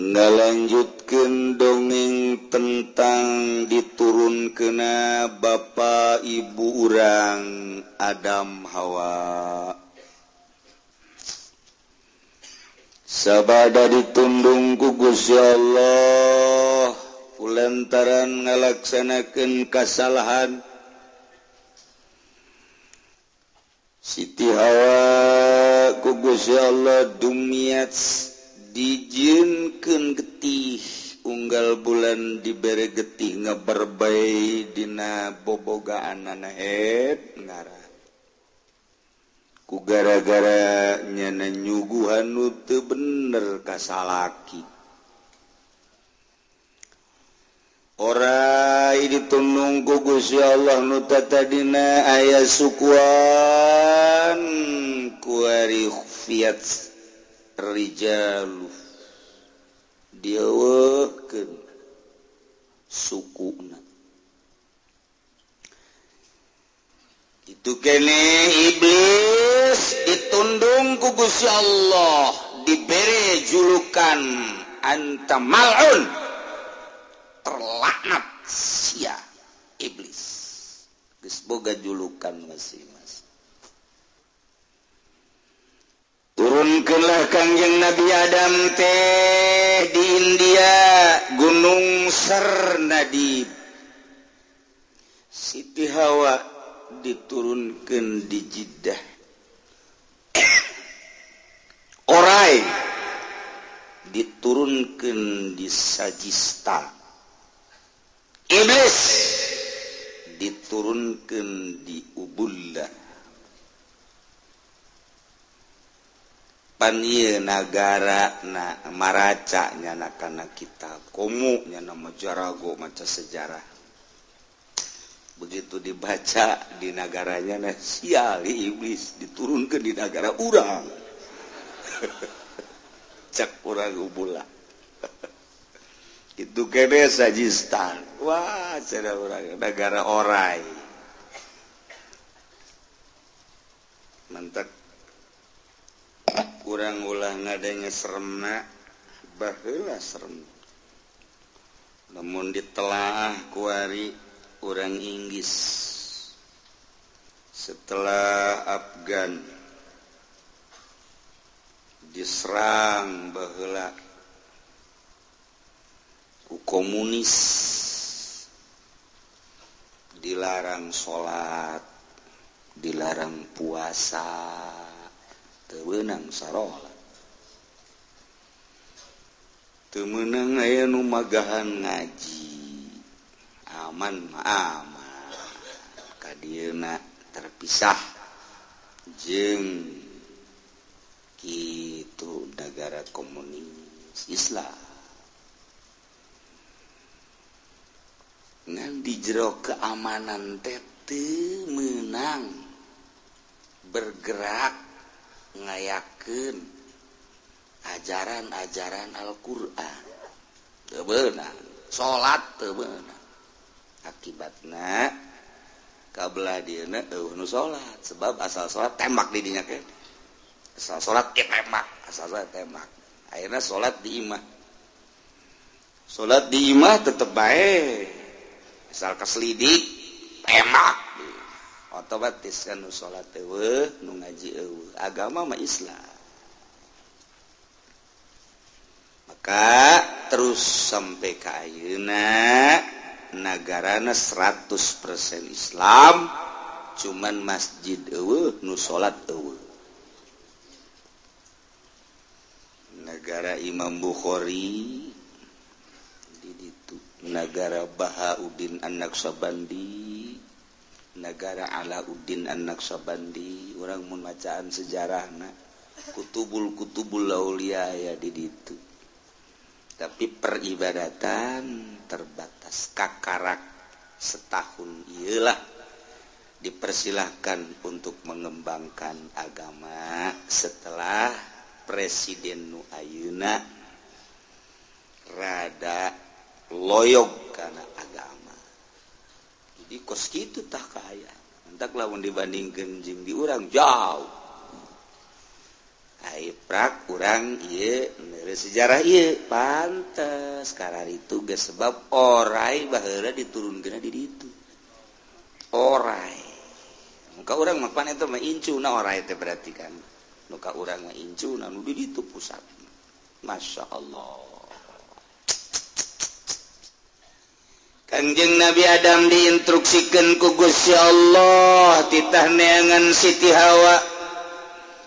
Ngalanjutkeun dongeng tentang diturunkeuna bapa ibu urang Adam Hawa. Sabada ditundung ku Gusti Allah kulantaran ngalaksanakeun kasalahan Siti Hawa ku Gusti Allah dumiat dijieunkeun getih unggal bulan dibere getih ngaberbay dina bobogaanana het ngarah ku gara-gara nyana nyuguhan nu teu bener ka salaki. Orai ditundung ku Gusti Allah nu tatadina aya sukuan kuari fiat rijalu dieuweuhkeun sukuna. Itu kene iblis ditundung ku Gusti Allah dibere julukan anta mal'un, terlaknat sia iblis. Geus boga julukan masing-masing. Turunkeunlah Kangjeng Nabi Adam teh di India Gunung Sarnadib. Siti Hawa diturunkeun di Jeddah. Orai diturunkeun di Sajista. Iblis diturunkeun di Ubullah. Pan ieu nagara na maraca nyana kana kitab komo nyana majarago maca sejarah. Begitu dibaca di nagaranya nah sial iblis diturunkeun di nagara urang. Cak urang Ubullah. Itu kene Sajistan. Wah, cara urang nagara orai. Mantap. Kurang ulah ngadenge seremna baheula serem. Lamun ditelaah kuari urang Inggris setelah Afgan diserang baheula ku komunis, dilarang salat, dilarang puasa, teu meunang sarolat, teu meunang aya nu magahan ngaji, aman aman ka dieuna terpisah jeung kitu nagara komunis Islam. Ngan di jero keamanan teh teu meunang bergerak ngayakeun ajaran-ajaran Al-Qur'an. Teu beunang, salat teu beunang. Akibatna kabelah dieuna eueuh nu salat, sebab asal salat tembak di dinya ke. Asal salat tembak, asal salat tembak. Akhirna salat di imah. Salat di imah tetep bae. Asal kaselidik tembak. Otomatis kan nu salat eueuh, nu ngaji eueuh, agama mah Islam. Maka terus sampai ka ayeuna nagarana 100% Islam, cuman masjid eueuh, nu salat eueuh. Nagara Imam Bukhari di ditu, nagara Bahauddin An-Naqsyabandi, nagara Alauddin An-Naqsyabandi, urang mun macaan sejarahna kutubul-kutubul aulia ya di ditu. Tapi peribadatan terbatas kakarak setahun ieulah dipersilahkan untuk mengembangkan agama setelah presiden nu ayeuna rada loyog kana agama. Jadi kos kitu tah kaaya. Entak lamun dibandingkeun jeung di urang jauh. Ai prak urang ieu sejarah ieu pantes kararitu geus sebab orai baheula diturunkeun di ditu. Orai. Muka urang mah pan eta mah incuna orai teh berarti kan. Nu ka urang mah incuna nu di ditu pusat. Masya Allah. Kangjeng Nabi Adam diinstruksikeun ku Gusti Allah titah neangan Siti Hawa.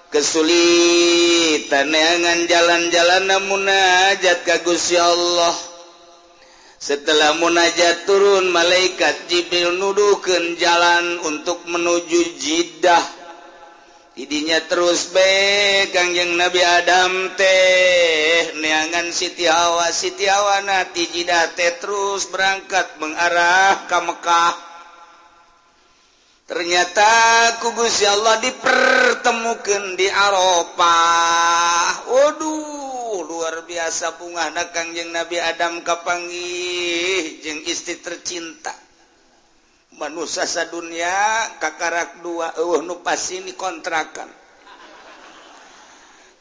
Kesulitan neangan jalan-jalan munajat ka Gusti Allah. Setelah munajat turun malaikat Jibril nuduhkeun jalan untuk menuju Jeddah. Didinya terus be Kangjeng Nabi Adam teh neangan Siti Hawa, Siti Hawa na ti Jeddah teh terus berangkat mengarah ka Mekah. Ternyata ku Gusti Allah dipertemukan di Arafah. Waduh, luar biasa bungahna Kangjeng Nabi Adam kapanggih jeung istri tercinta. Manusia sadunya kakarak dua eueuh nu pasini kontrakan.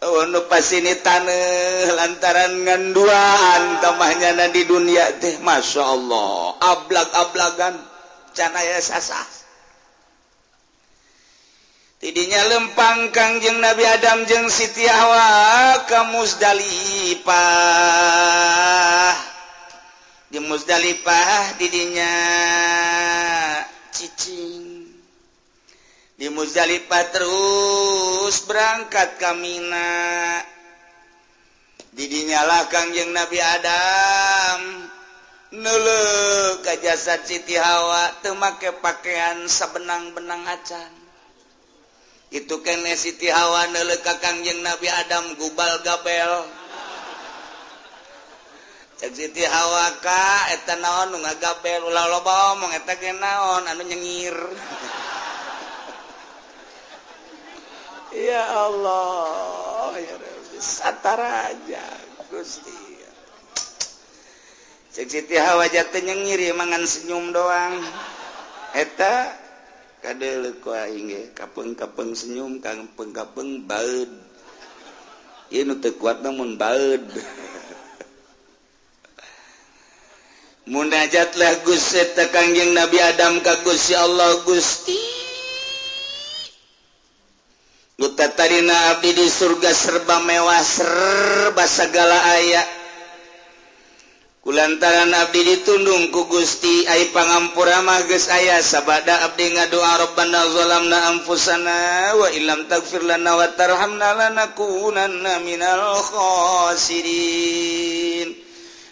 Eueuh nu pasini taneuh lantaran ngan duaan tamahnyana di dunia teh Masya Allah. Ablag-ablagan can aya sasah. Tidinya lempang Kangjeng Nabi Adam jeung Siti Hawa ka Muzdalifah. Di Muzdalifah didinya cicing. Di Muzdalifah terus berangkat ka Mina. Didinya lah Kangjeng Nabi Adam neuleuh ka jasad Siti Hawa teu make pakaian sabenang-benang acan. Itu kene Siti Hawa neuleuh ka Kangjeng Nabi Adam gubal gabel. Cek Siti Hawa ka eta naon nu ngagabel ulah loba omong eta ge naon anu nyengir. Ya Allah, ya Rabbi, sataraja Gusti. Cek Siti Hawa jatuh nyengir ya mangan senyum doang. Eta kadeuleuh ku aing ge kapeung-kapeung senyum, kapeung-kapeung baeud. Ieu nu teu kuat mun baeud. Munajatlah Gusti eta Kangjeng Nabi Adam ka Gusti Allah, Gusti tarina abdi di surga serba mewah serba segala aya. Kulantaran abdi ditundung ku Gusti ai pangampura mah geus aya sabada abdi ngadoa Rabbana zalamna anfusana wa illam taghfir lana wa tarhamna lanakunanna minal khasirin.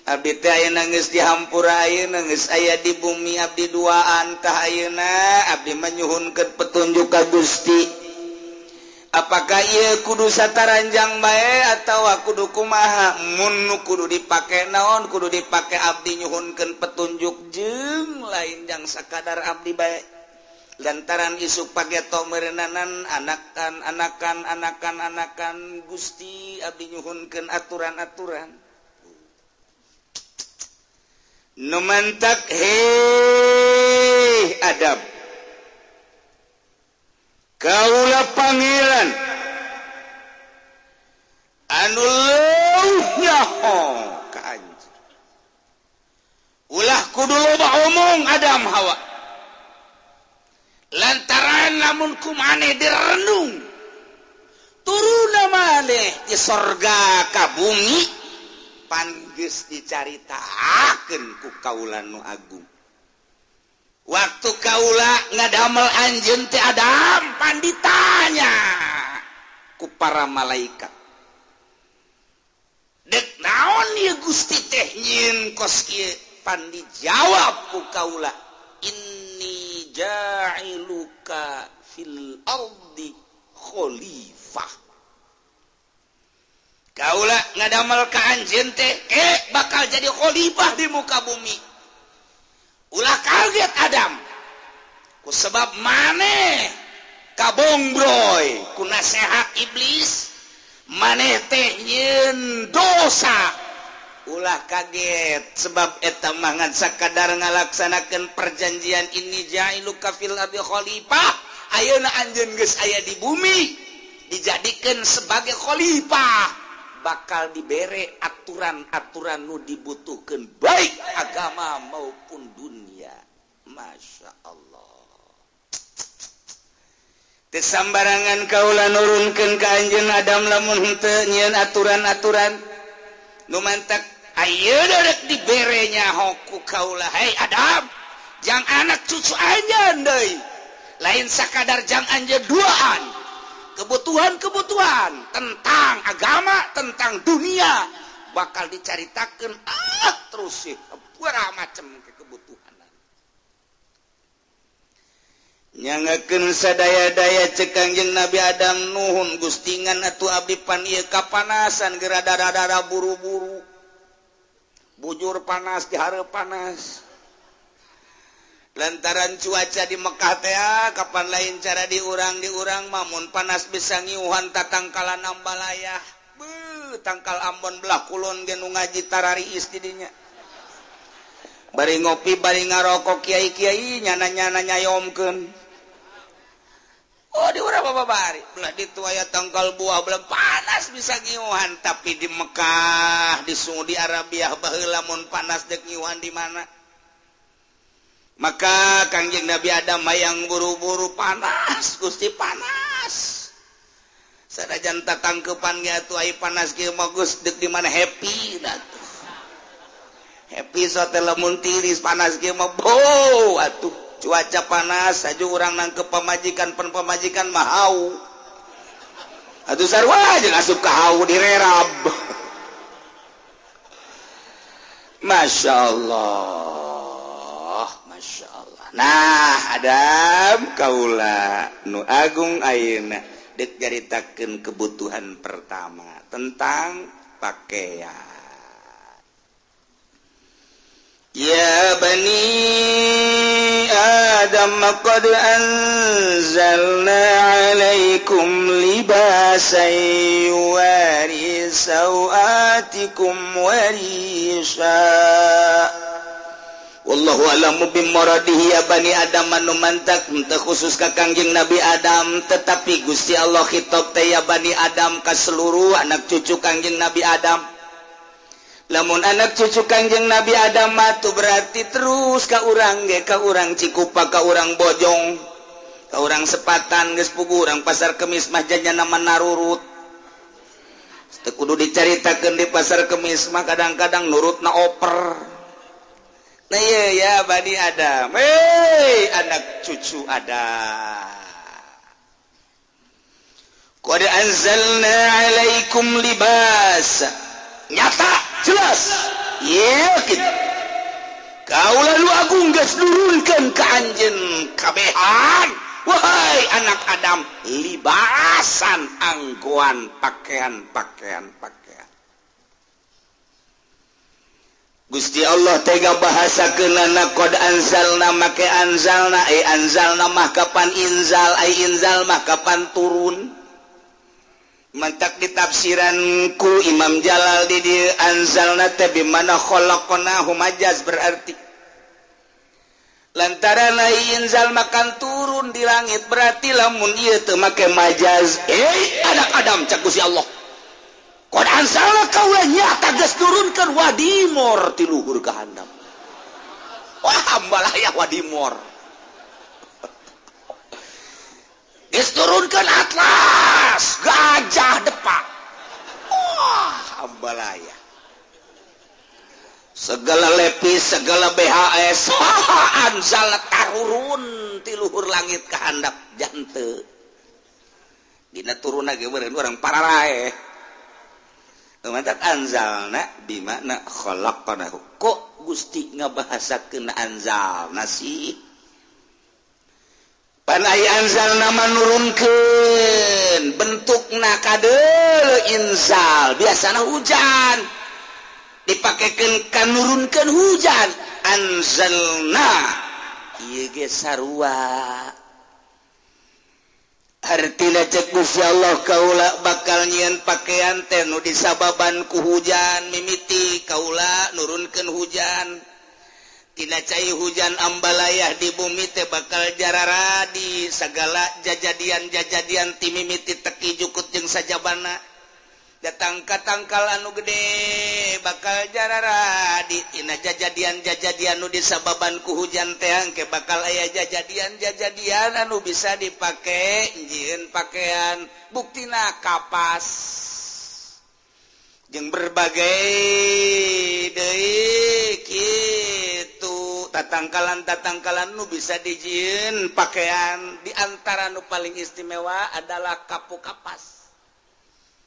Abdi teh ayeuna geus dihampura ayeuna geus aya di bumi abdi duaan tah ayeuna abdi manyuhunkeun petunjuk ka Gusti. Apakah ieu kudu sataranjang bae atawa kudu kumaha? Mun nu kudu dipake naon kudu dipake abdi nyuhunkeun petunjuk jeung lain jang sakadar abdi bae. Lantaran isuk pageto meureunnanan anakan anakan anakan anakan Gusti abdi nyuhunkeun aturan-aturan. Nu mantak heh adab kaula pangeran anu leuwih nyaho ka anjeun. Ulah kudu loba omong Adam Hawa. Lantaran lamun ku maneh direnung turuna maneh di sorga ka bumi pan geus dicaritakeun ku kaula nu agung. Waktu kaula ngadamel anjeun teh Adam pan ditanya ku para malaikat. Dek naon ieu Gusti teh nyieun kos ieu? Pan dijawab ku kaula, inni ja'iluka fil ardi khalifah. Kaula ngadamel ka anjeun teh bakal jadi khalifah di muka bumi. Ulah kaget Adam ku sebab maneh kabongbroy ku nasehat iblis maneh teh nyieun dosa. Ulah kaget sebab eta mah ngan sakadar ngalaksanakeun perjanjian inni ja'iluka fil ardi khalifah. Ayeuna anjeun geus aya di bumi dijadikan sebagai khalifah bakal dibere aturan-aturan nu dibutuhkan baik agama maupun dunia. Masya Allah. Teu sambarangan kaula nurunkeun ka anjeun Adam lamun henteu nyieun aturan-aturan nu mantak ayeuna rek dibere nyaho ku kaula. Hei Adam, jang anak cucu anjeun deui, lain sakadar jang anjeun duaan, kebutuhan-kebutuhan tentang agama, tentang dunia bakal dicaritakeun terus sih pura macam kebutuhan. Nyangakeun sadaya-daya cek Kangjeng Nabi Adam, nuhun gustingan atuh abdi pan ieu kapanasan geura dara-dara buru-buru. Bujur panas dihareup panas. Lantaran cuaca di Mekah teh kapan lain cara diurang-diurang mamun panas bisa ngiuhan tatangkalan ambalayah. Beuh, tangkal Ambon belah kulon ge nu ngaji tarariis di dinya. Bari ngopi bari ngarokok kiai-kiai nyana-nyana nyayomkeun. Oh di urang apa bari belah ditu aya tangkal buah belah panas bisa ngiuhan, tapi di Mekah di Saudi Arabia baheula mun panas dek ngiuhan di mana? Maka Kangjeng Nabi Adam hayang buru-buru panas, Gusti panas. Sanajan tatangkeupan ge atuh ai panas kieu mah geus deuk di mana happy atuh. Happy sote lamun tiris panas kieu mah beuh atuh. Cuaca panas saja urang nangkep pamajikan, pen pamajikan mah hau. Atuh sarua jeung asup ka hau direrab. Masya Allah, Masya Allah. Nah, Adam kaula nu agung ayeuna deuk nyaritakeun kebutuhan pertama tentang pakaian. Ya bani Adam qad anzalna alaikum libasan yuwari sawatikum warisha. Wallahu a'lamu bimuradihi. Ya bani Adam anu mantak teu khusus ka Kangjeng Nabi Adam, tetapi Gusti Allah khitab teh ya bani Adam ka seluruh anak cucu Kangjeng Nabi Adam. Lamun anak cucu Kangjeng Nabi Adam mah tuh berarti terus ka urang ge, ka urang Cikupa, ka urang Bojong, ka urang Sepatan geus puguh urang Pasar Kemis mah janyana mah narurut. Teu kudu dicaritakeun di Pasar Kemis mah kadang-kadang nurutna oper. Nah iya ya Bani Adam, hei anak cucu Adam. Qad anzalna alaikum libas. Nyata jelas yakin kaula nu agung geus nurunkeun ka anjeun kabehan wahai anak Adam libasan anggoan pakaian pakaian pakaian. Gusti Allah tega bahasakeunana qad anzalna make anzalna ai anzalna mah kapan inzal ai inzal mah kapan turun. Mantak ditafsiranku Imam Jalal di dieu anzalna teh bimana khalaqnahu majaz berarti lantaran ai inzal makan turun di langit berarti lamun ieu teu make majaz anak Adam cak Gusti Allah qad anzalna kaula nyata geus nurunkeun wadimor ti luhur ka handap. Wah ambalaya wadimor geus turunkeun atlas gajah depak. Wah ambalaya segala lepis segala BHS anzal tarurun ti luhur langit ka handap jante dina turunna ge beureun urang pararaeh. Mantak anzalna bimakna khalaqnahu. Kok Gusti ngabahasakeun anzalna sih? Pan ai anzalna manurunkeun bentukna kadeul inzal biasana hujan dipakekeun ka nurunkeun hujan anzalna ieu ge sarua hartina cek Gusti Allah kaula bakal nyieun pakaian teh nu disababan ku hujan mimiti kaula nurunkeun hujan. Tina cai hujan ambalayah di bumi teh bakal jararadi segala jajadian-jajadian ti mimiti teki jukut jeung sajabana. Datang ka tangkal anu gede bakal jararadi tina jajadian-jajadian nu disababan ku hujan teh engke bakal aya jajadian-jajadian anu bisa dipake jieun pakaian buktina kapas jeung berbagai deui kitu tatangkalan-tatangkalan nu bisa dijieun pakaian. Di antara nu paling istimewa adalah kapuk kapas.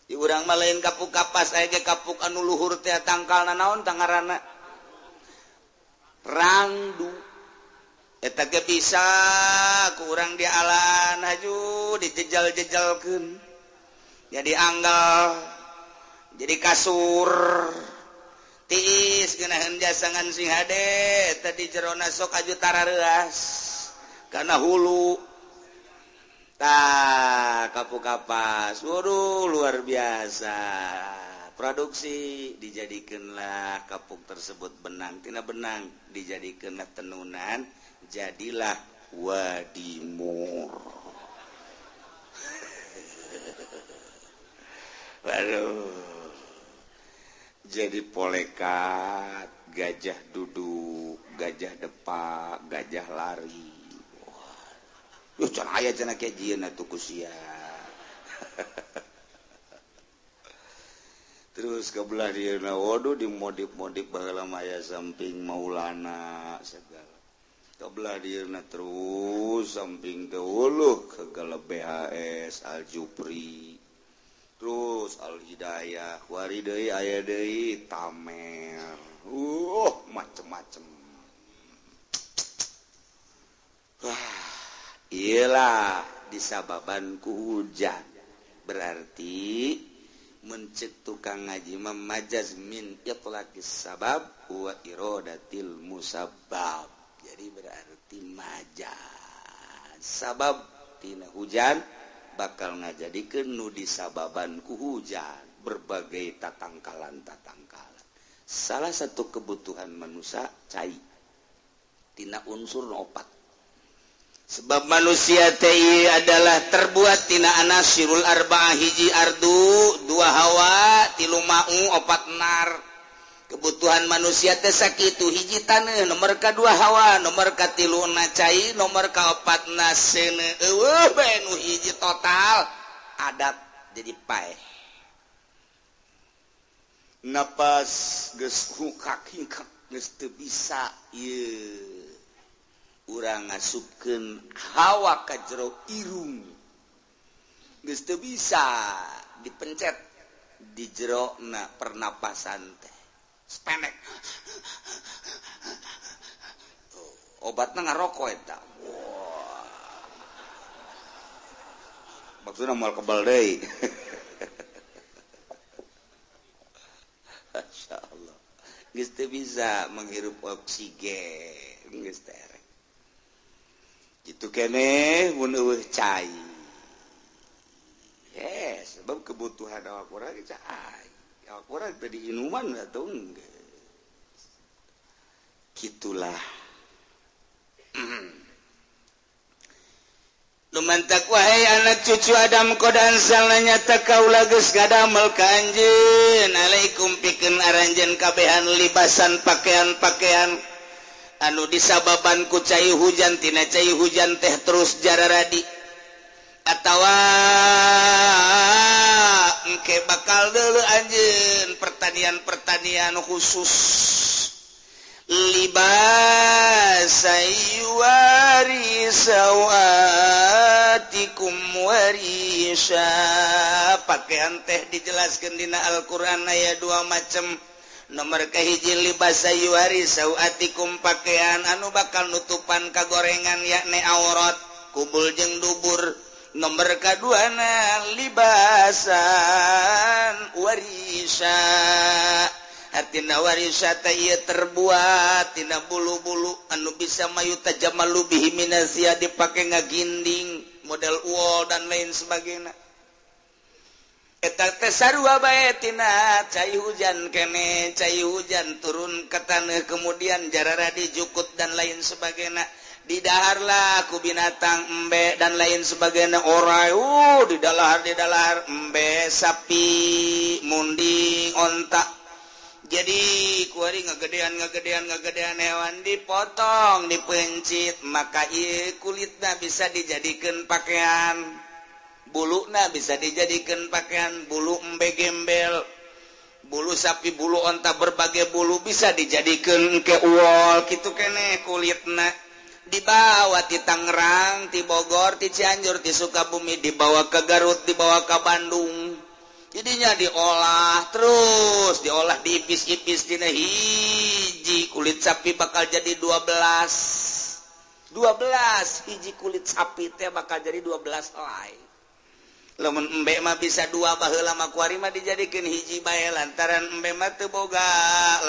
Di urang mah lain kapuk kapas aya ge kapuk anu luhur teh tangkalna naon tangarana rangdu eta ge bisa ku urang dialan haju dijejal-jejalkeun jadi anggal jadi kasur tiis geunaheun jasangan sing hade tadi jerona sok aju tarareuas kana hulu. Tah kapuk kapas waduh luar biasa produksi dijadikanlah kapuk tersebut benang tina benang dijadikanlah tenunan jadilah wadimur. Waduh jadi polekat gajah duduk gajah depak gajah lari. Yuh can aya cenah ke jieun atuh ku sia. Terus ke belah dieuna waduh dimodif-modif baheula mah aya samping Maulana segala. Ke belah dieuna terus samping teh uluh segala BHS Al Jupri. Terus Al Hidayah, wari deui aya deui Tamer. Macem-macem. Wah. Iyalah disababan ku hujan berarti mencek tukang ngaji memajaz min itlaqis sabab wa iradatil musabbab. Jadi berarti majaz sabab tina hujan bakal ngajadikeun nu disababan ku hujan berbagai tatangkalan-tatangkalan. Salah satu kebutuhan manusia cai tina unsur opat. Sebab manusia teh adalah terbuat tina anasirul arba'ah hiji ardu, dua hawa, tilu ma'u, opat nar. Kebutuhan manusia teh sakitu hiji taneuh, nomor kadua hawa, nomor katilu na cai, nomor kaopat na seuneu. Eueuh bae nu hiji total adat jadi paeh. Napas geus hukak-hingkak geus teu bisa ieu. Urang ngasupkeun hawa ka jero irung geus teu bisa dipencet di jero na pernapasan teh sepenek obatna ngaroko eta. Wah maksudna moal kebal deui. Masyaallah geus teu bisa menghirup oksigen geus teh gitu kene mun eueuh cai. Yes, sebab kebutuhan awak urang cai. Awak urang teh diinuman atuh geus. Kitulah. Lumantak wahai anak cucu Adam qad anzalna nyata kaula geus ngadamel ka anjeun alaikum pikeun aranjeun kabehan libasan pakaian-pakaian anu disababan ku cai hujan tina cai hujan teh terus jararadi atawa engke bakal deuleu anjeun pertanian-pertanian khusus libasai warisawatikum warisha. Pakaian teh dijelaskeun dina Al-Qur'an aya dua macam. Nomor kahiji libasa yuari sawatikum pakaian anu bakal nutupan kagorengan yakni aurat kubul jeung dubur. Nomor kaduana libasan warisa artina warisa teh ieu terbuat tina bulu-bulu anu bisa mayu tajamalu bihi minazia dipake ngaginding model wol dan lain sebagainya. Eta teh sarua bae tina cai hujan kene, cai hujan turun ke taneuh kemudian jarara dijukut dan lain sebagainya. Didaharlah ku binatang embe dan lain sebagainya orai didalahar embe sapi munding onta. Jadi kuari ngagedean hewan dipotong dipencit maka ieu kulitna bisa dijadikeun pakaian. Buluna bisa dijadikan pakaian, bulu embe gembel, bulu sapi, bulu onta, berbagai bulu bisa dijadikan ke uol kitu keneh kulitna. Dibawa ti Tangerang, ti Bogor, ti Cianjur, ti Sukabumi, dibawa ke Garut, dibawa ke Bandung. Jadinya diolah terus, diolah diipis-ipis dina hiji kulit sapi bakal jadi 12. 12 hiji kulit sapi teh bakal jadi 12 helai. Lamun embe mah bisa dua baheula mah kuari mah dijadikeun hiji bae lantaran embe mah teu boga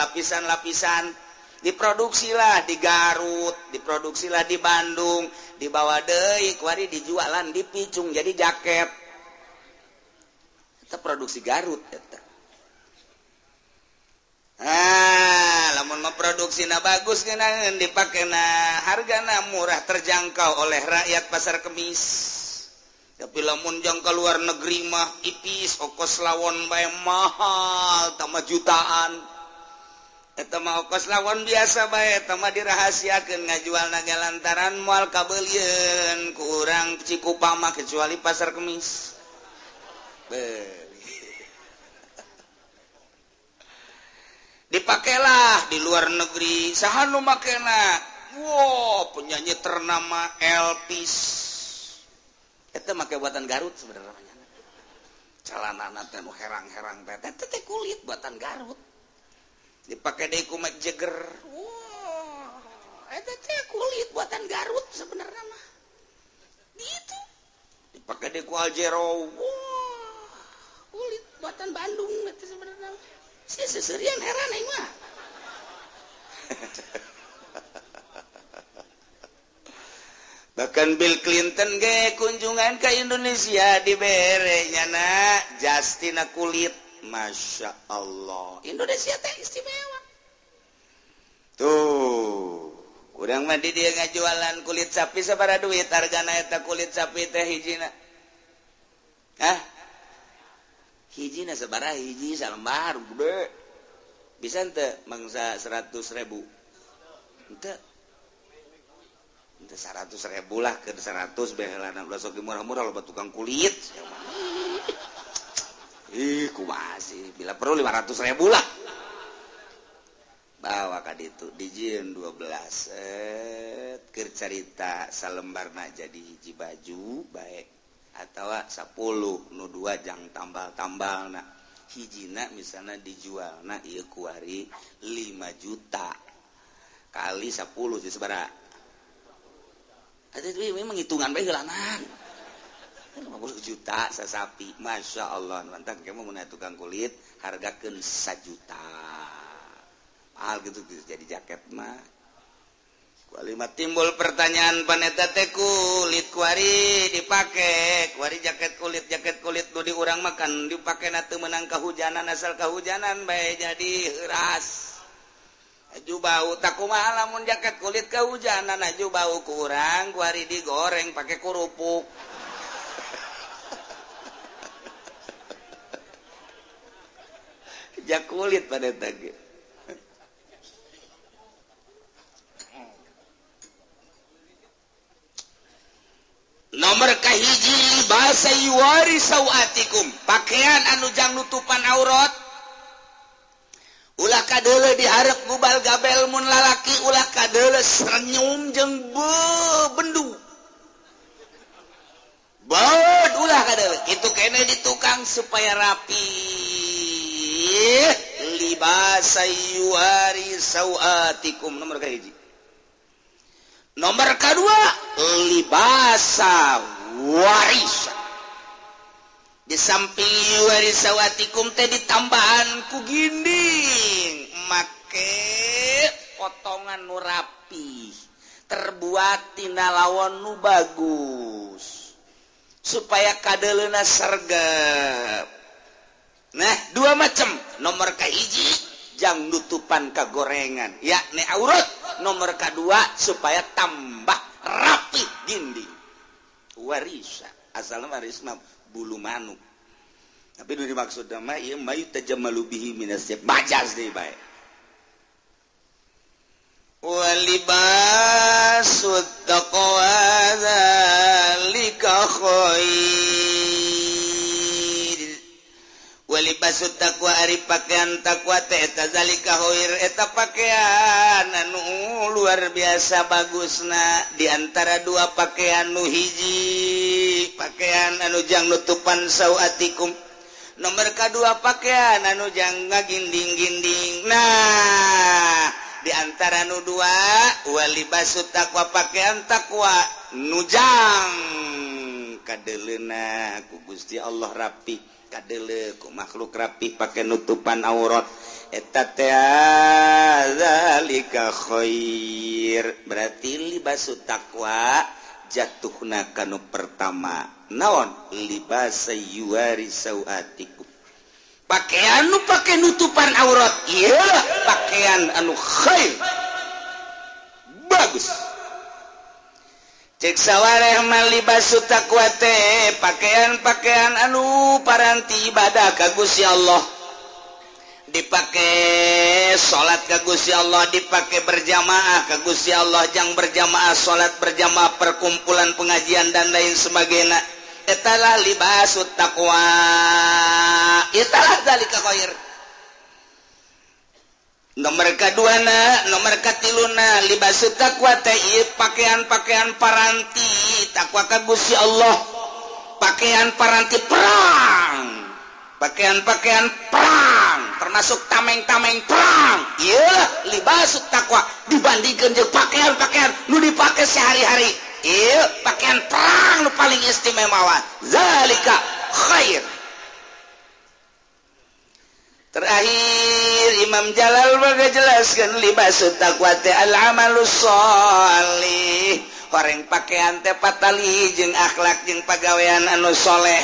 lapisan-lapisan. Diproduksilah di Garut, diproduksilah di Bandung, dibawa deui kuari dijualan dipicung jadi jaket. Eta produksi Garut eta. Ah, lamun mah produksina bagus ngeunaheun dipakena hargana murah terjangkau oleh rakyat pasar kemis. Tapi lamun jang ka luar negeri mah ipis okos lawon bae mahal tambah jutaan. Eta mah okos lawon biasa bae eta mah dirahasiakeun ngajualna ge lantaran moal kabeulieun ku urang Cikupa mah kecuali pasar kemis. Dipakelah di luar negeri saha nu makena? Wow, penyanyi ternama Elvis. Eta make buatan Garut sebenarnya. Calanana teh nu herang-herang teh teh kulit buatan Garut. Dipake deui ku Mick Jagger. Wah, eta teh kulit buatan Garut sebenarnya mah. Gitu. Dipake deui ku Aljero. Wah, kulit buatan Bandung eta sebenarnya. Sia seserian heran aing mah. Bahkan Bill Clinton ge kunjungan ke Indonesia dibere nyana jastina kulit. Masya Allah, Indonesia teh istimewa. Tuh, kurang mah di dia ngajualan kulit sapi sabaraha duit hargana eta kulit sapi teh hijina. Hah? Hijina sabaraha hiji salembar gede. Bisa henteu mangsa 100.000? Henteu. 100.000 lah ke 100 behelana ulah sok murah-murah loba tukang kulit. Ih kumaha sih bila perlu 500.000 lah. Bawa ka ditu dijieun 12 keur carita salembarna jadi hiji baju bae atawa 10 nu 2 jang tambal-tambalna. Hijina misalna dijualna ieu kuari 5 juta kali 10 jadi sabaraha? Itu memang hitungan bae heulanan. 50 juta sasapi. Masya Allah. Mantap kamu mun tukang kulit hargakeun 1 juta. Mahal gitu jadi jaket mah. Kualima timbul pertanyaan paneta teh kulit kuari dipake, kuari jaket kulit nu di urang makan dipake na teu meunang kahujanan asal kahujanan bae jadi heuras. Aju bau tak kumaha lamun jaket kulit kehujanan aju bau kurang kuari digoreng pakai kerupuk. Jak kulit pada tadi. Nomor kahiji bahasa yuwari sawatikum, pakaian anu jang nutupan aurat. Ulah kadeuleu diharep gubal gabel mun lalaki ulah kadeuleu senyum jeung bendu. Baud ulah kadeuleu kitu kene di tukang supaya rapi. Libasa yuwari sawatikum nomor kahiji. Nomor kedua libasa warisa. Di samping warisawatikum teh ditambahan ku ginding make potongan nu rapi terbuat tina lawon nu bagus supaya kadeleuna sergep. Nah, dua macam. Nomor kahiji jang nutupan kagorengan, yakni aurat. Nomor kedua supaya tambah rapi dinding. Warisa, asalnya waris mah bulu manuk. Tapi nu dimaksud mah ieu mayu tajammalu bihi minas majas deui bae. Walibasut taqwa dzalika khair. Walibasut taqwa ari pakaian takwa teh eta zalika khair, eta pakaian anu luar biasa bagusna di antara dua pakaian nu hiji pakaian anu jang nutupan sauatikum, nomor kadua pakaian anu jang ngaginding-ginding. Nah, di antara nu dua walibasut taqwa pakaian takwa nujang kadeleuna ku Gusti Allah rapi, kadele ku makhluk rapi pakai nutupan aurat eta teh zalika khair. Berarti libasut taqwa jatuhna kanu pertama naon libasa yuwari sauatikum, pakaian nu pake nutupan aurat ieu pakaian anu khair bagus. Cek sawareh mah libasu taqwa teh pakaian-pakaian anu paranti ibadah ka Gusti Allah, dipake salat ka Gusti Allah, dipake berjamaah ka Gusti Allah, jang berjamaah salat berjamaah perkumpulan pengajian dan lain sebagainya. Etalah libasut taqwa, etalah zalika khair. Nomor kaduana, nomor katiluna libasut taqwa teh ieu pakaian-pakaian paranti takwa ka Gusti Allah, pakaian paranti perang, pakaian-pakaian perang termasuk tameng-tameng perang. Ieu libasut taqwa dibandingkeun jeung pakaian-pakaian nu dipake sehari-hari. Ieu pakaian perang nu paling istimewa, zalika khair. Terakhir Imam Jalal jelaskan libasut taqwa teh al amalus sholih, horeng pakaian teh patali jeung akhlak jeung pagawean anu soleh,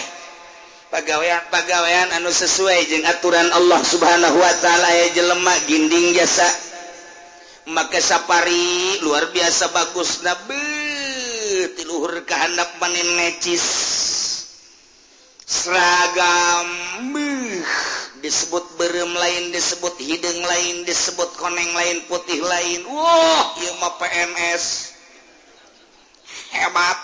pagawean-pagawean anu sesuai jeung aturan Allah Subhanahu wa taala. Aya jelema ginding jasa make sapari luar biasa bagus nabi tiluhur ka handap manin necis seragam disebut berem lain, disebut hidung lain, disebut koneng lain, putih lain. Wah, ieu mah PNS hebat.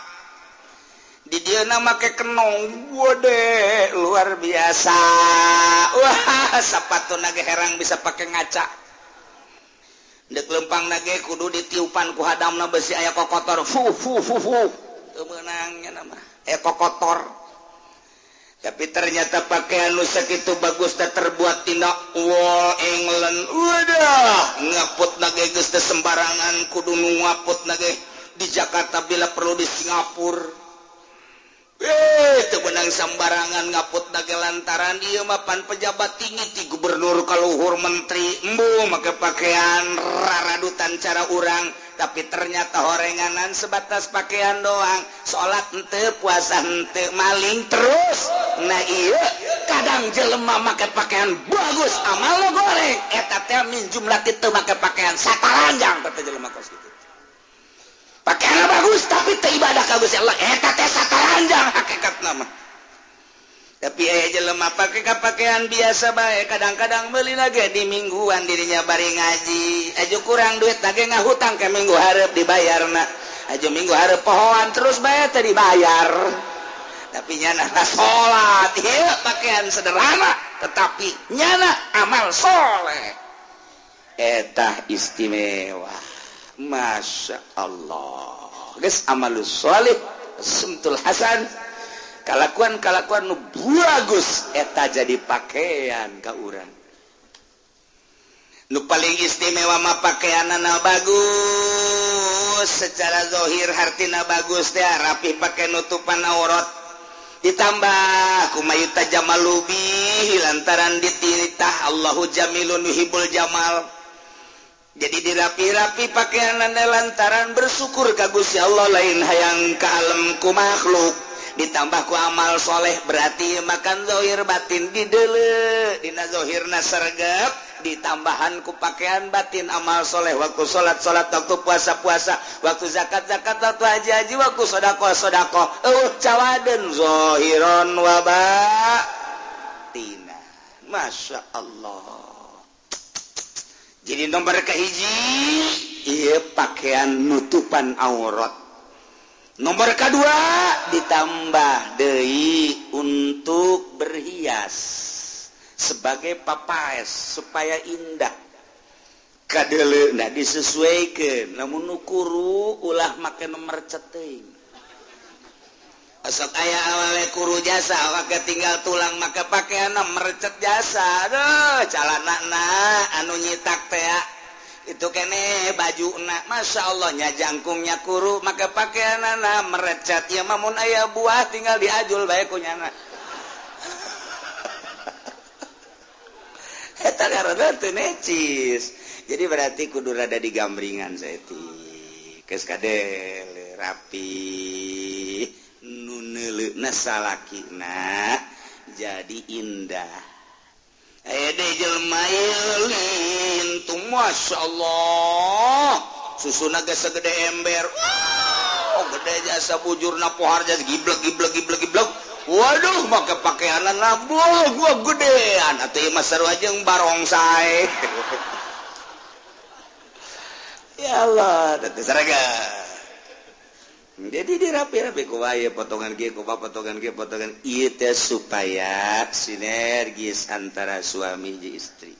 Di dieu make kenong, wade luar biasa. Wah, sapatu nage herang bisa pake ngaca. Dek lempang nage kudu ditiupan ku hadamna besi aya kokotor. Fu fu fu fu. Teu meunang nya mah. Aya kokotor. Tapi ternyata pakaian nu sakitu bagus teh terbuat tina wol England. Wadah, ngaput nage geus teh sembarangan kudu nu ngaput nage di Jakarta bila perlu di Singapura. Teu meunang sembarangan ngaput nage lantaran ieu mah pan pejabat tinggi ti gubernur ka luhur menteri embu make pakaian raradutan cara urang, tapi ternyata horenganan sebatas pakaian doang, salat henteu, puasa henteu, maling terus. Nah ieu kadang jelema make pakaian bagus amal lo goreng eta teh min jumlah teu make pakaian sataranjang teh jelema kos kitu. Pakaian bagus tapi teu ibadah ka Gusti Allah eta teh sataranjang hakikatna mah. Tapi aya jelema pake ka pakaian biasa bae, kadang-kadang meuli lagi di mingguan dirinya bari ngaji, aju kurang duit lagi ngahutang ke minggu hareup dibayarna, aju minggu hareup pohoan terus bae teh dibayar. Tapi nyana salat ieu pakaian sederhana tetapi nyana amal soleh eta istimewa. Masya Allah, geus amalus soleh sumtul hasan, kalakuan-kalakuan nu bagus eta jadi pakaian ka urang. Nu paling istimewa mah pakaianana bagus secara zahir, hartina bagus teh rapi pake nutupan aurat, ditambah kumayuta jamalubi lantaran dititah Allahu jamilun yuhibbul jamal. Jadi dirapi-rapi pakaian lantaran bersyukur ka Gusti Allah lain hayang ka alam ku makhluk. ditambah ku amal soleh berarti makan zohir batin dideuleu dina zohirna sergap ditambahan ku pakaian batin amal soleh waktu salat salat waktu puasa puasa waktu zakat zakat waktu haji haji waktu sedekah sedekah eueuh cawadeun zohiron wa batina. Masya Allah. Jadi nomor kahiji ieu pakaian nutupan aurat. Nomor kedua ditambah deui untuk berhias sebagai papaes supaya indah. Kadeleuna disesuaikeun lamun nu kuru ulah make nomor ceteuing. Sok aya awale kuru jasa awake tinggal tulang make pakaianna merecet jasa. Aduh calanana anu nyitak teh itu kene bajuna Masya Allah nya jangkungnya kuru make pakaianana merecet ieu mah mun aya buah tinggal diajul bae ku nyana. Eta karena teu necis. Jadi berarti kudu rada digambringan saeutik. Geus kadel rapi nu neuleuna salakina jadi indah. Aya deui jelema lintung Masya Allah susuna geus sagede ember. Oh, gede jasa bujurna pohar jasa giblek giblek giblek giblek. Waduh make pakaianan labuh gua gedean atuh ieu mah sarua jeung barongsai. Ya Allah, teh saraga. Jadi dirapi-rapi ku wae potongan kieu ku potongan kieu potongan ieu teh supaya sinergis antara suami jeung istri.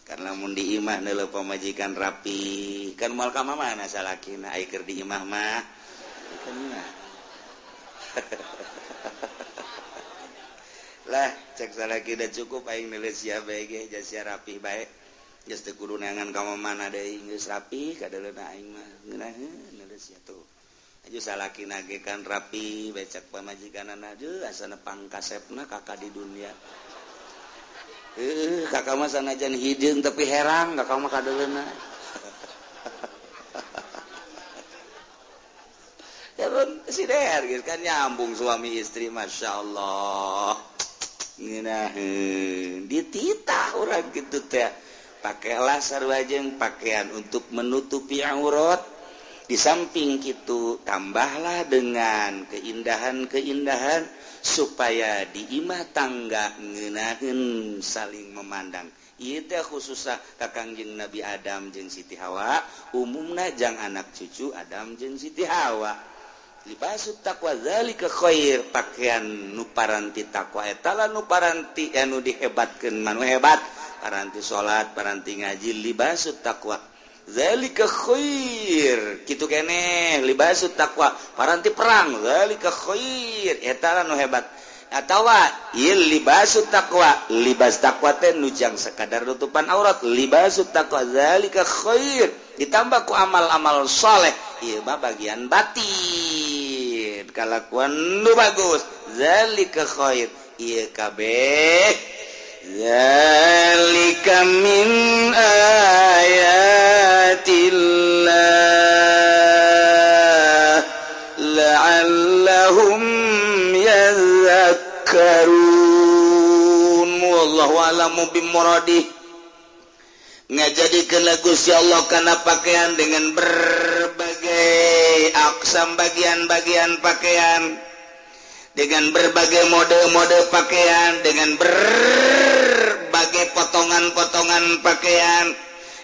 Karena mun di imah neuleuh pamajikan rapi, kan moal ka mana salakina ai keur di imah mah. Kan mah. Lah cek salaki da cukup aing neuleuh sia bae ge sia rapih bae. Geus teu kudu neangan ka mana deui geus rapi kadeleuna aing mah ngeunaheun neuleuh sia tuh. Aju salaki nage kan rapi bae cek pamajikanana aduh asana pangkasepna kakak di dunia. Kakak mah sanajan hideung tapi herang kakak mah kadeleuna. Ya sinergis kan nyambung suami istri Masya Allah. Ngeunaheun dititah urang kitu teh. Pakailah sarua jeung pakaian untuk menutupi aurat. Di samping kitu tambahlah dengan keindahan-keindahan supaya di imah tangga ngeunaheun saling memandang. Ieu teh khususna ka Kangjeng Nabi Adam jeung Siti Hawa, umumna jang anak cucu Adam jeung Siti Hawa. Libasut taqwa zalika khair, pakaian nu paranti takwa eta lah nu paranti anu dihebatkeun manu hebat, paranti salat, paranti ngaji libasut taqwa zalika khair. Kitu keneh libasut taqwa, paranti perang zalika khair, eta lah nu hebat. Atawa ieu libasut taqwa, libas taqwa teh nu jang sakadar nutupan aurat, libasut taqwa zalika khair ditambah ku amal-amal saleh, ieu mah bagian batin kalakuan nu bagus zalika khair ieu kabeh zalika min ayatillah la'allahum yadhakkarun. Wallahu a'lamu bimuradih. Ngajadikeun Gusti Allah kana pakaian dengan berbagai aksam bagian-bagian pakaian, dengan berbagai mode-mode pakaian, dengan berbagai potongan-potongan pakaian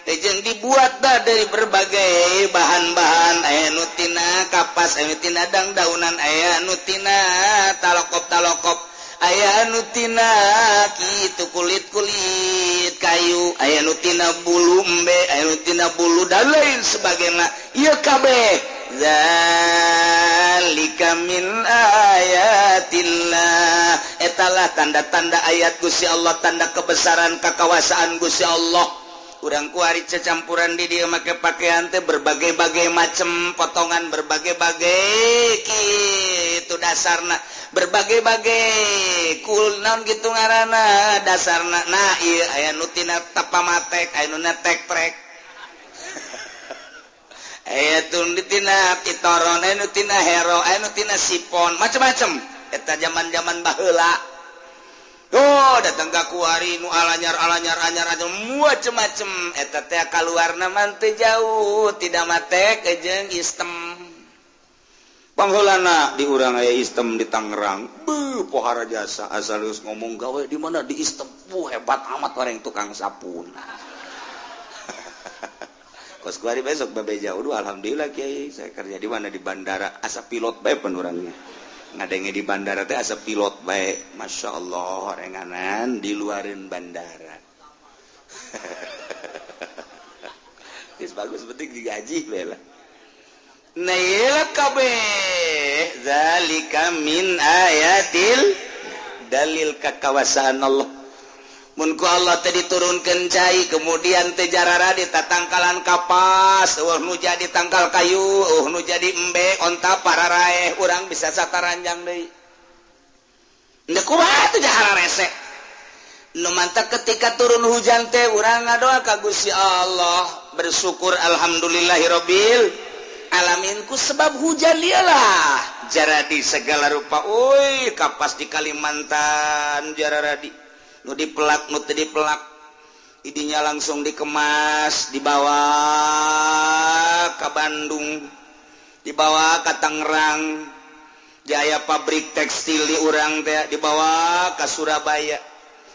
jeung dibuat dah dari berbagai bahan-bahan, aya nu tina kapas, aya nu tina dangdaunan, aya nu tina talokop-talokop, aya nu tina kitu kulit-kulit kayu, aya nu tina bulu embe, aya nu tina bulu dan lain sebagainya. Ieu kabeh zalika min ayatillah, etalah tanda-tanda ayat Gusti Allah, tanda kebesaran kekawasaan Gusti Allah. Urang kuari cecampuran di dieu make pakaian teh berbagai-bagai macam potongan, berbagai-bagai kitu dasarna, berbagai-bagai kul naon kitu ngaranna dasarna. Nah ieu aya nu tina tapamatek, aya nu tek-trek, aya nu tina pitoron, aya nu tina hero, aya nu tina sipon, macam-macam. Eta zaman-zaman baheula. Oh, datang ka kuari nu alanyar-alanyar anyar anyar macem-macem eta teh kaluarna mah teu jauh tidak matek jeung istem. Pangheulana di urang aya istem di Tangerang. Beuh pohara jasa asal geus ngomong gawe di mana di istem. Buh hebat amat orang tukang sapun. Kos kuari besok babe jauh alhamdulillah kiai saya kerja di mana di bandara asa pilot bae penurangnya. Ngadenge di bandara teh asa pilot bae, masya Allah renganan di luarin bandara. Geus bagus penting digaji bae lah. Nah ieu kabeh zalika min ayatil dalil kakawasaan Allah. Mun ku Allah teh diturunkeun cai kemudian teh jarara di tatangkalan kapas, eueuh nu jadi tangkal kayu, eueuh nu jadi embe, onta pararaeh, urang bisa sataranjang deui. Ndek kumaha teh jahara rese. Nu mantak ketika turun hujan teh urang ngadoa ka Gusti Allah, bersyukur alhamdulillahirabbil alamin ku sebab hujan dialah jaradi segala rupa. Euy, kapas di Kalimantan jararadi. Nu dipelak, nu teu dipelak, idinya langsung dikemas, dibawa ke Bandung, dibawa ke Tangerang, jaya pabrik tekstil di urang teh dibawa ke Surabaya.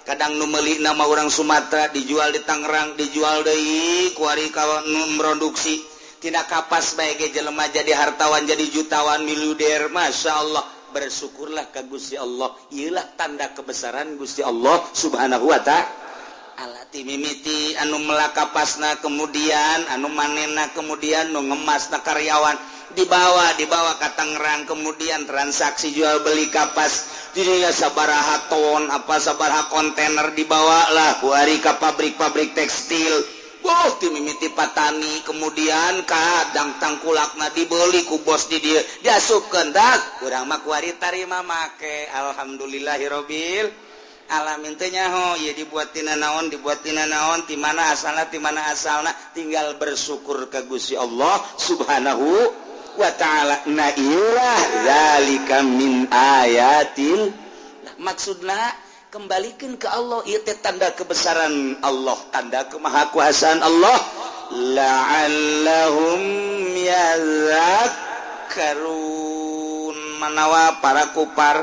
Kadang nu meuli nama urang Sumatera dijual di Tangerang, dijual deui kuari ka nu produksi. Tina kapas bae ge jelema jadi hartawan, jadi jutawan, miliuder, masya Allah. Bersyukurlah ke Gusti Allah, iyalah tanda kebesaran Gusti Allah Subhanahu wa ta'ala. Timimiti anu melakapasna kemudian anu manena kemudian nu ngemasna karyawan dibawa ka Tangerang kemudian transaksi jual beli kapas dirinya sabaraha ton apa sabaraha kontainer dibawa lah ku ari ka pabrik-pabrik tekstil. Boh timimiti patani kemudian kadang tangkulakna dibeli ku bos di dieu diasupkeun dak urang mah kuari tarima make alhamdulillahirabbil alamin teh nyaho ieu dibuat tina naon ti mana asalna tinggal bersyukur ka Gusti Allah Subhanahu wa ta'ala. Na ilah zalika min ayatil, maksudna kembalikan ke Allah, ieu teh tanda kebesaran Allah, tanda kemahakuasaan Allah. La'allahum yadhakkarun. Manawa para kupar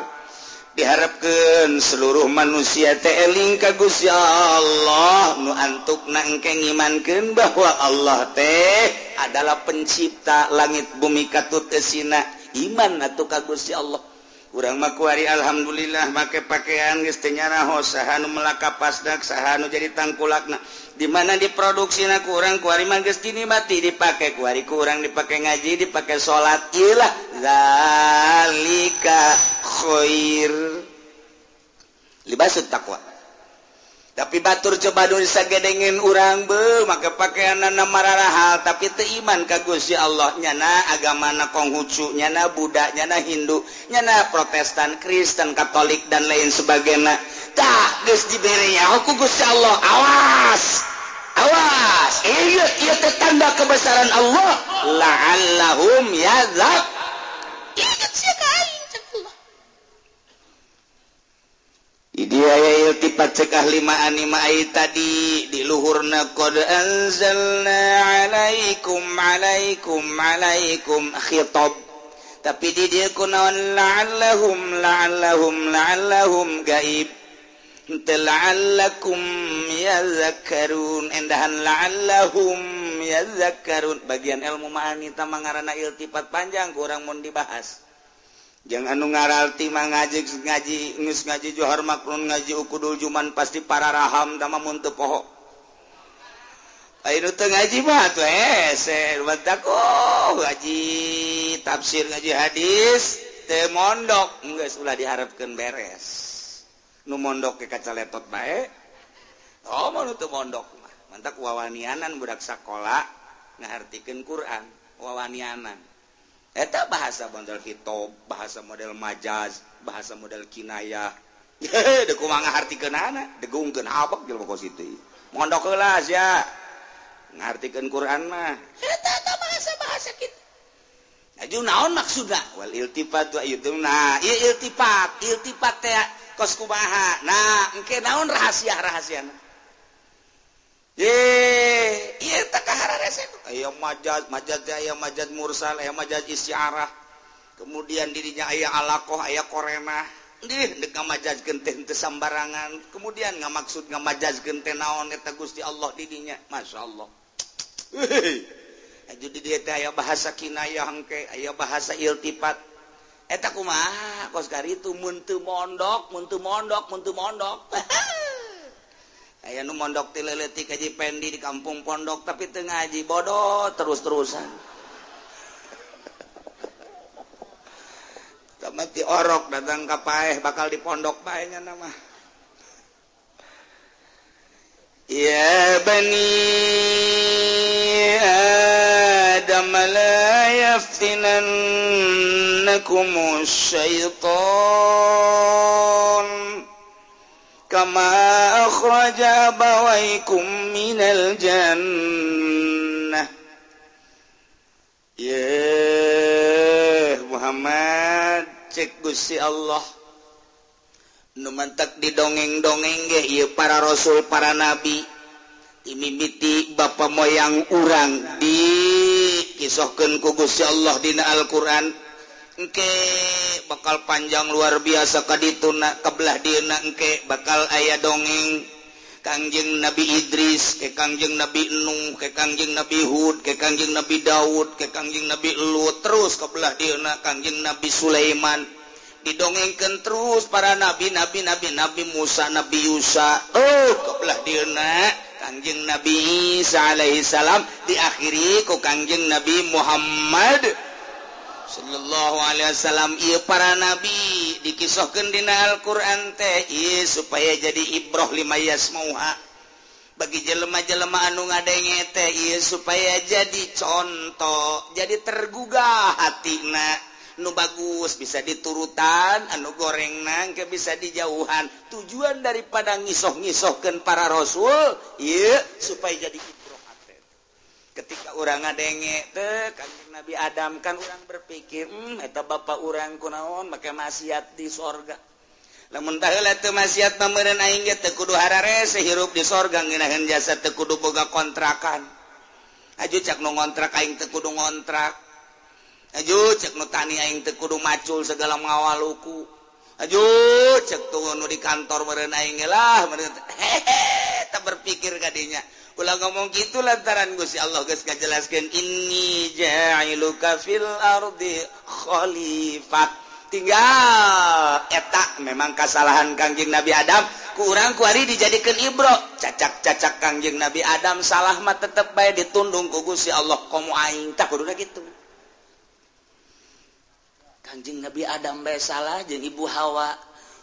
diharapkeun seluruh manusia teh eling ka Gusti Allah nu antukna engke ngimankeun bahwa Allah teh adalah pencipta langit bumi katut eusina. Iman atuh ka Gusti Allah. Urang mah kuari alhamdulillah make pakaian geus teu nyaraho saha nu melak kapasna saha nu jadi tangkulakna di mana diproduksina ku urang kuari mah geus dinikmati dipake kuari ku urang dipake ngaji dipake salat ilah zalika khair libasut taqwa. Tapi batur coba nu sagedengin urang beuh make pakaianna mararahal tapi teu iman ka Gusti Allah, nyana agamana Konghucu, nyana Buddha, nyana Hindu, nyana Protestan, Kristen, Katolik dan lain sebagainya. Tah geus dibere nyaho ku Gusti Allah, awas. Awas, ieu ieu teh tanda kebesaran Allah, la'allahum yadzak. Ingat sia ka aing cek Allah. Dia iltifat cek ahli ma'ani ma'ai tadi di luhurna qad anzalna alaikum alaikum alaikum khitab, tapi di dia kunaon la'allahum la'allahum la'allahum gaib la'allakum yadhakkarun endahan la'allahum yadhakkarun. Bagian ilmu ma'ani tah ngaranna iltifat panjang kurang mun dibahas. Jangan anu ngaralti mah ngaji ngaji geus ngaji johar makrun ngaji ukudul juman pasti para raham tama mun teu poho. Ayeuna teu ngaji mah atuh hese batak oh ngaji tafsir ngaji hadis teu mondok geus ulah diharapkeun beres. Nu mondok ke kacaletot bae. Oh mun teu mondok mah mantak wawanianan budak sakola ngahartikeun Quran wawanianan. Eta bahasa model khitab, bahasa model majaz, bahasa model kinayah. Deuk kumaha ngahartikeunana, degungkeun abek jelema kos kitu. Mondok heula sia. Ngahartikeun Quran mah. Eta bahasa-bahasa kitu. Aju naon maksudna wal iltifat wa itu nah ieu iltifat iltifat teh kos kumaha nah engke naon rahasia-rahasiana ye ieu teh kahararese aya majaz majaz teh aya majaz mursal aya majaz istiarah kemudian dirinya aya alaqah aya korenah dih deuk ngamajazkeun teh henteu sambarangan kemudian ngamaksud ngamajazkeun teh naon eta Gusti Allah didinya masyaallah. Aju di dieu teh aya bahasa kinayah engke aya bahasa iltifat eta kumaha kos karitu mun teu mondok mun teu mondok mun teu mondok aya nu mondok ti leutik haji Pendi di kampung pondok tapi teu ngaji bodoh terus-terusan mati orok datang ka paeh bakal di pondok paehnya nama. Ya bani Adam la yaftinannakum syaitan kama akhraja abawaykum minal jannah. Ya Muhammad cek Gusti Allah nu mantak didongeng-dongeng ge ieu para rasul para nabi timimiti bapa moyang urang dikisohkeun ku Gusti Allah dina Al-Qur'an engke bakal panjang luar biasa ka dituna ka belah dieuna engke bakal aya dongeng Kangjeng Nabi Idris, ke Kangjeng Nabi Nuh, ke Kangjeng Nabi Hud, ke Kangjeng Nabi Daud, ke Kangjeng Nabi Lut, terus ke belah dieuna Kangjeng Nabi Sulaiman. Didongengkeun terus para nabi nabi nabi nabi Musa, Nabi Yusa. Oh, ke belah dieuna Kangjeng Nabi Isa alaihi salam diakhiri ku Kangjeng Nabi Muhammad sallallahu alaihi wasallam. Ieu para nabi dikisohkeun dina Al-Qur'an teh ieu supaya jadi ibroh lima yasmauha bagi jelema-jelema anu ngadenge teh ieu supaya jadi contoh, jadi tergugah hatina nu bagus bisa diturutan, anu gorengna engke bisa dijauhan. Tujuan daripada ngisoh-ngisohkeun para rasul ieu supaya jadi ibroh hate. Ketika urang ngadenge teh Kangjeng Nabi Adam kan urang berpikir, eta bapa urang kunaon make maksiat di sorga. Lamun baheula teu maksiat mah meureun aing ge teu kudu hararese hirup di sorga ngeunaheun jasa teu kudu boga kontrakan. Aju cak nu ngontrak aing teu kudu ngontrak. Aju cek nu tani aing teu kudu macul segala ngawaluku. Aju cek tuh nu di kantor meureun aing ge lah meureun hehe teu berpikir kadinya. Ulah ngomong gitu lantaran Gusti Allah geus ngajelaskeun inni ja'iluka fil ardi khalifah. Tinggal eta memang kasalahan Kangjeng Nabi Adam ku urang kuari dijadikeun ibro. Cacak-cacak Kangjeng Nabi Adam salah mah tetep bae ditundung ku Gusti Allah komo aing tah kuduna kitu. Kangjeng Nabi Adam bae salah jeung Ibu Hawa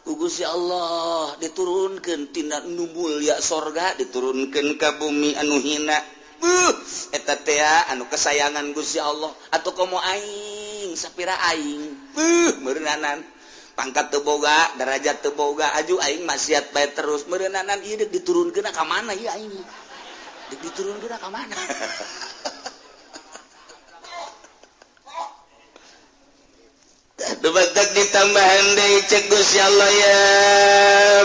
ku Gusti Allah diturunkeun tina nu mulya sorga diturunkeun ka bumi anu hina. Beuh eta teh anu kesayangan Gusti Allah atuh komo aing sapira aing. Beuh meureunnanan pangkat teu boga, derajat teu boga, aju aing maksiat bae terus meureunnanan ieu deuk diturunkeun ka mana ieu aing? Deuk diturunkeun ka mana? Dubatak ditambahan deui cek Gusti Allah ya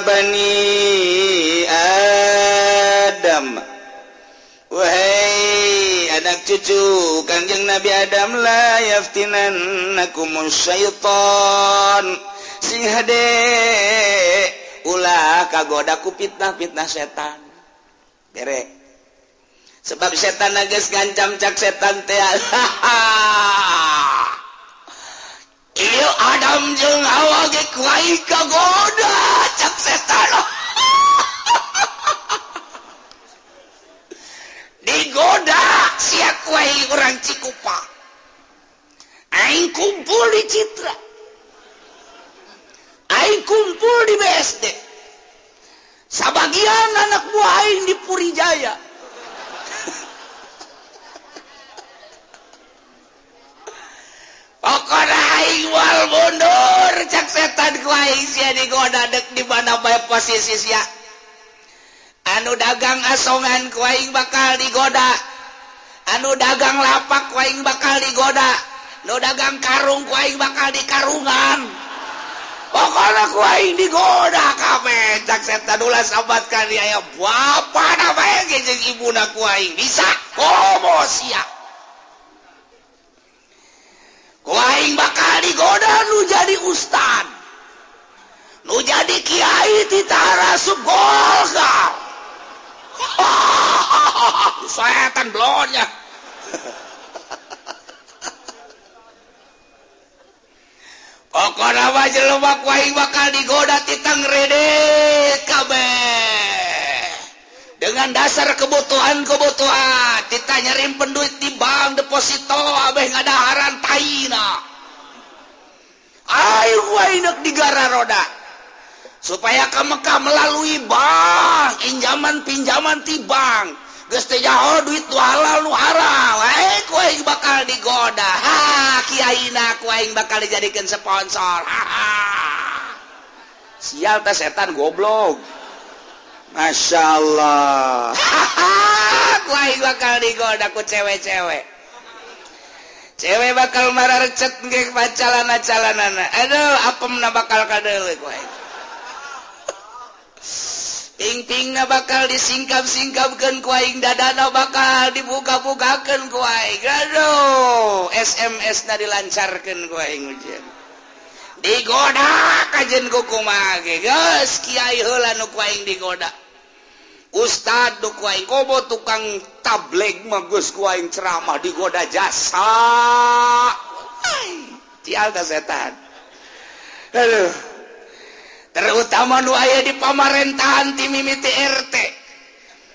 bani Adam. Wahai anak cucu Kangjeng Nabi Adam la yaftinannakum syaitan. Sing hade ulah kagoda ku fitnah-fitnah setan. Bere. Sebab setan geus ngancam cak setan teh. Ieu Adam jeung Hawa ge ku aing kagoda cak setan. Digoda sia ku aing urang Cikupa. Aing kumpul di Citra. Aing kumpul di BSD. Sabagian anak buah aing di Purijaya. Pokona aing moal mundur cak setan ku aing sia digoda dek di mana bae posisi sia. Anu dagang asongan ku aing bakal digoda. Anu dagang lapak ku aing bakal digoda. Nu dagang karung ku aing bakal dikarungan. Pokona ku aing digoda kabeh cak setan ulah sabat ka dia aya bapana bae jeung ibuna ku aing bisa komo sia. Ku aing bakal digoda nu jadi ustad. Nu jadi kiai ti tarasup Golkar. Setan blonnya. Pokona mah jelema ku aing bakal digoda ti tangredet kabeh. Dengan dasar kebutuhan-kebutuhan, kita nyerimpen duit di bank deposito abeh ngadaharan taina. Ayo ku aing deuk digara roda. Supaya ke Mekah melalui bank, pinjaman pinjaman ti bank. Geus teh jaho duit nu halal nu haram. Ku aing bakal digoda. Ha, kiaina ku aing bakal dijadikeun sponsor. Ha, ha. Sial teh setan goblok. Masya Allah. Ku aing bakal digoda ku cewek-cewek. Cewek bakal mararecet ge pacalana-calanana. Aduh, apemna bakal kadeuleu ku aing. Ping-pingna bakal disingkap-singkapkeun ku aing, dadana bakal dibuka-bukakeun ku aing. Aduh, SMS-na dilancarkeun ku aing ujian. Digoda kajen ku kumaha ge. Geus kiai heula nu ku aing digoda. Ustad nu ku aing komo tukang tabligh mah geus ku aing ceramah digoda jasa. Cial teh setan. Aduh. Terutama nu aya di pamarentahan ti mimiti RT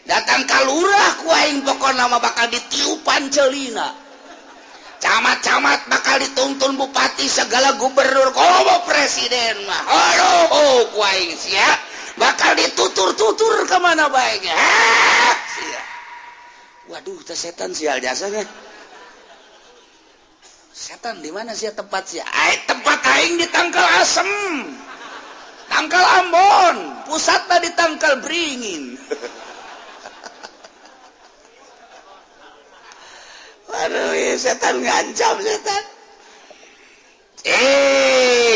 datang ka lurah ku aing pokona mah bakal ditiupan celina, camat-camat bakal dituntun bupati segala gubernur komo presiden mah aduh ku aing sia bakal ditutur-tutur ka mana bae ge sia. Waduh teh setan sial jasa ge. Setan di mana sia tempat sia? Ai tempat aing di Tangkal Asem, Tangkal Ambon, pusatna di Tangkal Beringin. Waduh, setan ngancam setan.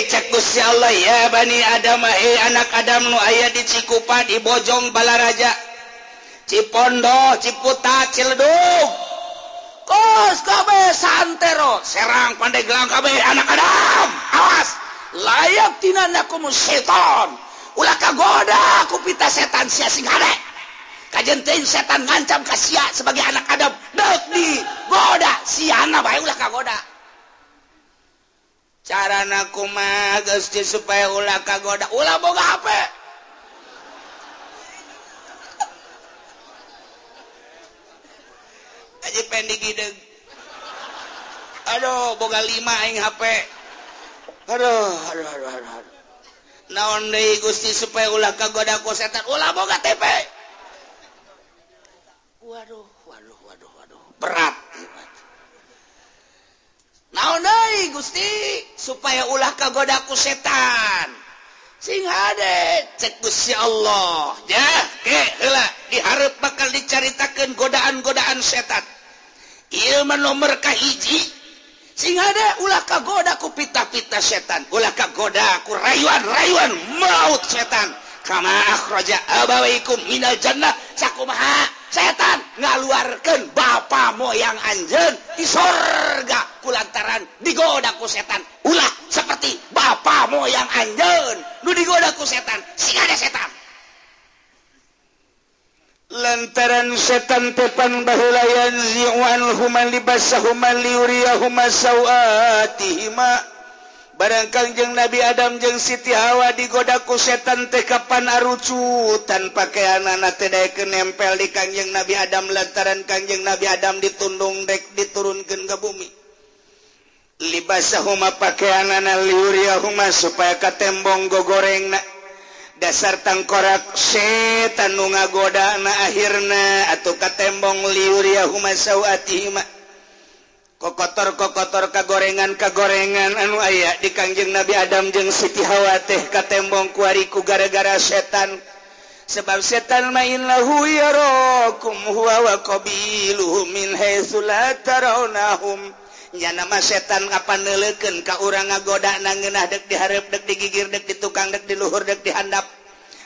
Cek Gusti Allah ya Bani Adam, anak Adam nu aya di Cikupa, di Bojong, Balaraja, Cipondo, Ciputat, Ciledug, kos kabeh santero, Serang, Pandeglang kabeh anak Adam, awas. Layak tinanakum setan, ulah kagoda ku pita setan sia sing hade. Kajen teuing setan ngancam ka sia sebagai anak Adam, deuk digoda siana bae ulah kagoda. Carana kumaha Gusti supaya ulah kagoda? Ulah boga HP. Aji pendik hideung. Aduh, boga 5 aing HP. Aduh, aduh, aduh, aduh. Naon deui Gusti supaya ulah kagoda ku setan? Ulah boga TV. Waduh, waduh, waduh, waduh. Berat. Naon deui Gusti supaya ulah kagoda ku setan? Sing hade cek Gusti Allah. Ya, ke heula dihareup bakal dicaritakeun godaan-godaan setan. Ieu mah nomor kahiji. Sing ada ulah kagoda ku pita-pita setan, ulah kagoda ku rayuan-rayuan maut setan. Kama akhraja abawaikum minal jannah, sakumaha setan ngaluarkeun bapa moyang anjeun di sorga kulantaran digoda ku setan. Ulah seperti bapa moyang anjeun nu digoda ku setan. Sing ada setan. Lantaran setan tepan baheula yanzi'u anhuma libasahuma liyuriyahuma sawatihima. Barang Kangjeng Nabi Adam jeung Siti Hawa digoda ku setan teh kapan arucutan pakaianana teh daekeun nempel di Kangjeng Nabi Adam lantaran Kangjeng Nabi Adam ditundung dek diturunkeun ka bumi. Libasahuma pakaianana liyuriyahuma supaya katembong gogorengna. Dasar tangkorak setan nu ngagodana akhirna atau katembong liuriyahuma sawatihima. Kokotor-kokotor kagorengan-kagorengan anu aya di Kangjeng Nabi Adam jeung Siti Hawa teh katembong kuari ku gara-gara setan. Sebab setan main lahu yarakum huwa wa qabiluhu min haitsu la tarawnahum. Nyana mah setan apa neuleukeun ka urang ngagoda ngeunah dek dihareup dek digigir dek ditukang dek diluhur dek dihandap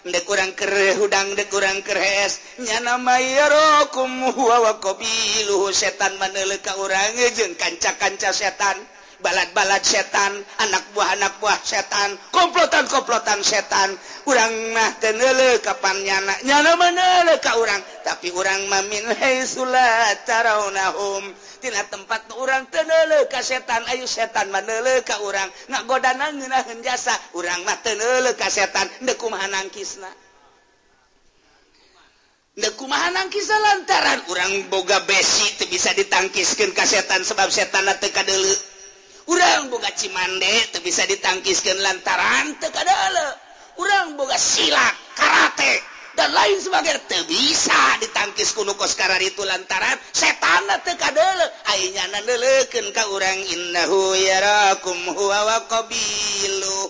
dek urang keur hudang dek urang keur hees. Nyana mah yarakum huwa wa qabiluhu, setan mah neuleuh ka urang jeung kanca-kanca setan, balad-balad setan, anak buah-anak buah setan, komplotan-komplotan setan. Urang mah teu neuleuh kapan nyana, nyana mah neuleuh ka urang, tapi urang mah min haitsu la tarawnahum, tina tempat nu urang teu neuleuh ka setan, ayu setan mah neuleuh ka urang, ngagodana ngeunaheun jasa, urang mah teu neuleuh ka setan, deuk kumaha nangkisna? Deuk kumaha nangkisna lantaran urang boga besi teu bisa ditangkiskeun ka setan sebab setanna teu kadeuleu. Urang boga cimande teu bisa ditangkiskeun lantaran teu kadeuleu. Urang boga silat, karate dan lain sebagainya teu bisa ditangkis ku nu kos kararitu lantaran setanna teu kadeuleu. Aya nyana neuleukeun ka urang innahu yarakum huwa wa qabilu.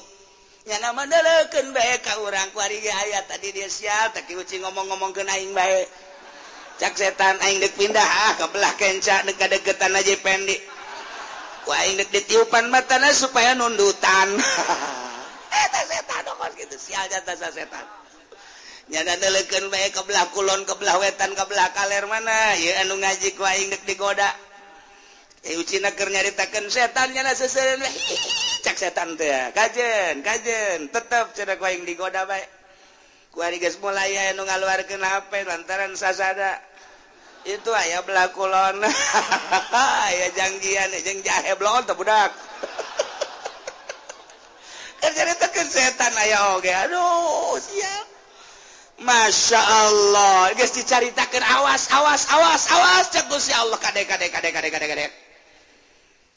Nyana mah neuleukeun bae ka urang kuari ge aya tadi dia sial teh uci ngomong-ngomongkeun aing bae. Cak setan aing deuk pindah ah ka belah kenca deuk kadeukeutan aja pendi. Ku aing dek ditiupan matana supaya nundutan. Eta setan kos kitu sial jata setan. Nyana neuleukeun bae ka belah kulon, ka belah wetan, ka belah kaler mana ieu anu ngaji ku aing dek digoda. Ucina keur nyaritakeun setan nyana seseureun cak setan teh. Kajen, kajen tetep cenah ku aing digoda bae. Ku ari geus mulai aya nu ngaluarkeun HP lantaran sasada. Itu aya belah kulon. Aya janggian jeung jahe blon teh budak. Keur nyaritakeun setan aya oge. Aduh, siap. Masya Allah, geus dicaritakeun awas awas awas awas cek Gusti Allah kade kade kade kade kade kade.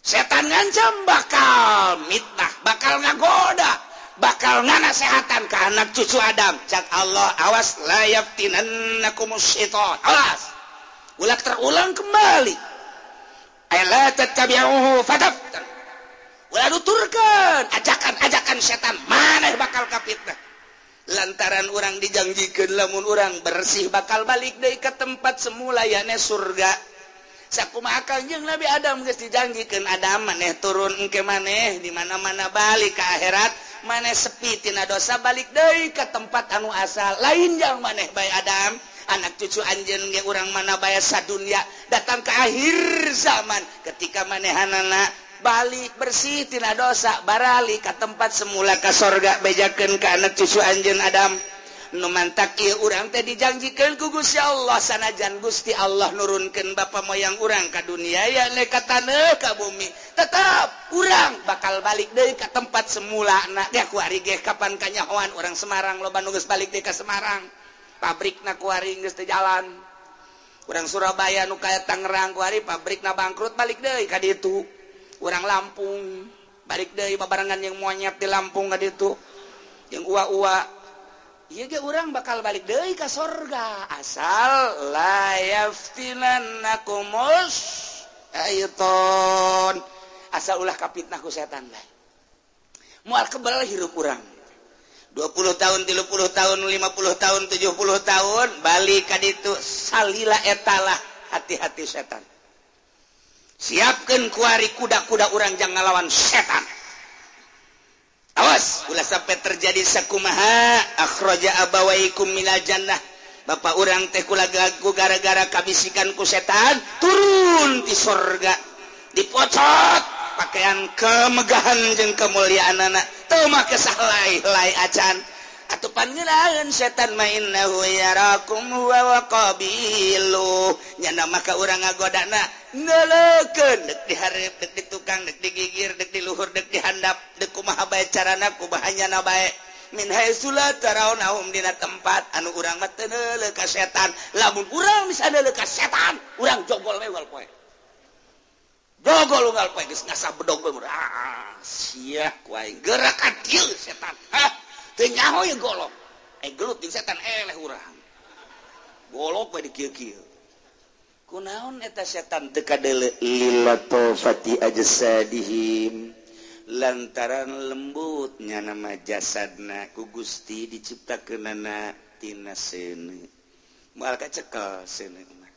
Setan ngancam bakal mitnah, bakal ngagoda, bakal nganasehatan ke anak cucu Adam. Cak Allah awas la yaftinannakumus syaitan. Awas. Ulah terulang kembali. Ala tattabi'uhu fataftan. Ulah nuturkeun ajakan-ajakan setan maneh bakal kapitnah. Lantaran urang dijanjikeun lamun urang bersih bakal balik deui ka tempat semula yane surga. Sakumaha kanjeng Nabi Adam geus dijanjikeun Adam maneh turun engke maneh di mana-mana balik ka akhirat maneh sepi tina dosa balik deui ka tempat anu asal. Lain jang maneh bae Adam, anak cucu anjeun ge urang mana bae sadunya datang ke akhir zaman ketika manehanana balik bersih tina dosa barali ka tempat semula ka sorga bejakeun ka anak cucu anjeun Adam. Nu mantak ieu urang teh dijanjikeun ku Gusti Allah sanajan Gusti Allah nurunkeun bapa moyang urang ka dunia ya ka taneuh ka bumi tetap urang bakal balik deui ka tempat semula na ge kuari ge kapan kanyahoan urang Semarang loba nu geus balik deui ka Semarang pabrikna kuari geus teu jalan. Urang Surabaya nu kaya Tangerang kuari pabrikna bangkrut balik deui ka ditu. Urang Lampung balik deui babarengan yang monyet di Lampung ka ditu jeung ua-ua. Ieu ge urang bakal balik deui ka sorga asal la yaftinannakumus syaiton, asal ulah kapitnah ku setan bae. Moal kebel hirup urang 20 tahun, 30 tahun, 50 tahun, 70 tahun balik ka ditu salila etalah hati-hati setan. Siapkeun kuari kuda-kuda urang jang ngalawan setan. Awas ulah sampai terjadi sakumaha akhraja abawaikum minal jannah. Bapak urang teh ku gara-gara kabisikan ku setan turun ti sorga dipocot pakaian kemegahan jeung kemuliaanana teu make sahlai-lai acan. Atuh pangeunaheun setan mah innahu yarakum huwa wa qabilu. Nyana maka urang ngagodana neuleukeun deuk dihareup deuk ditukang deuk digigir deuk diluhur deuk dihandap deuk kumaha bae carana kumaha nyana bae min haitsu la tarawnahum dina tempat anu urang mah teu neuleuh ka setan. Lamun urang bisa neuleuh ka setan urang jogol we unggal poe. Jogol unggal poe geus ngasah bedog we. Ah sia ku aing gerakan kieu setan. Hah teu nyaho ye golok. Gelut jeung setan eleh urang. Golok we di kieu-kieu. Kunaon eta setan teu kadeuleu lilatofati ajsadihim lantaran lembutnya nama jasadna ku Gusti diciptakeunana tina seuneu. Moal kacekel seuneu mah.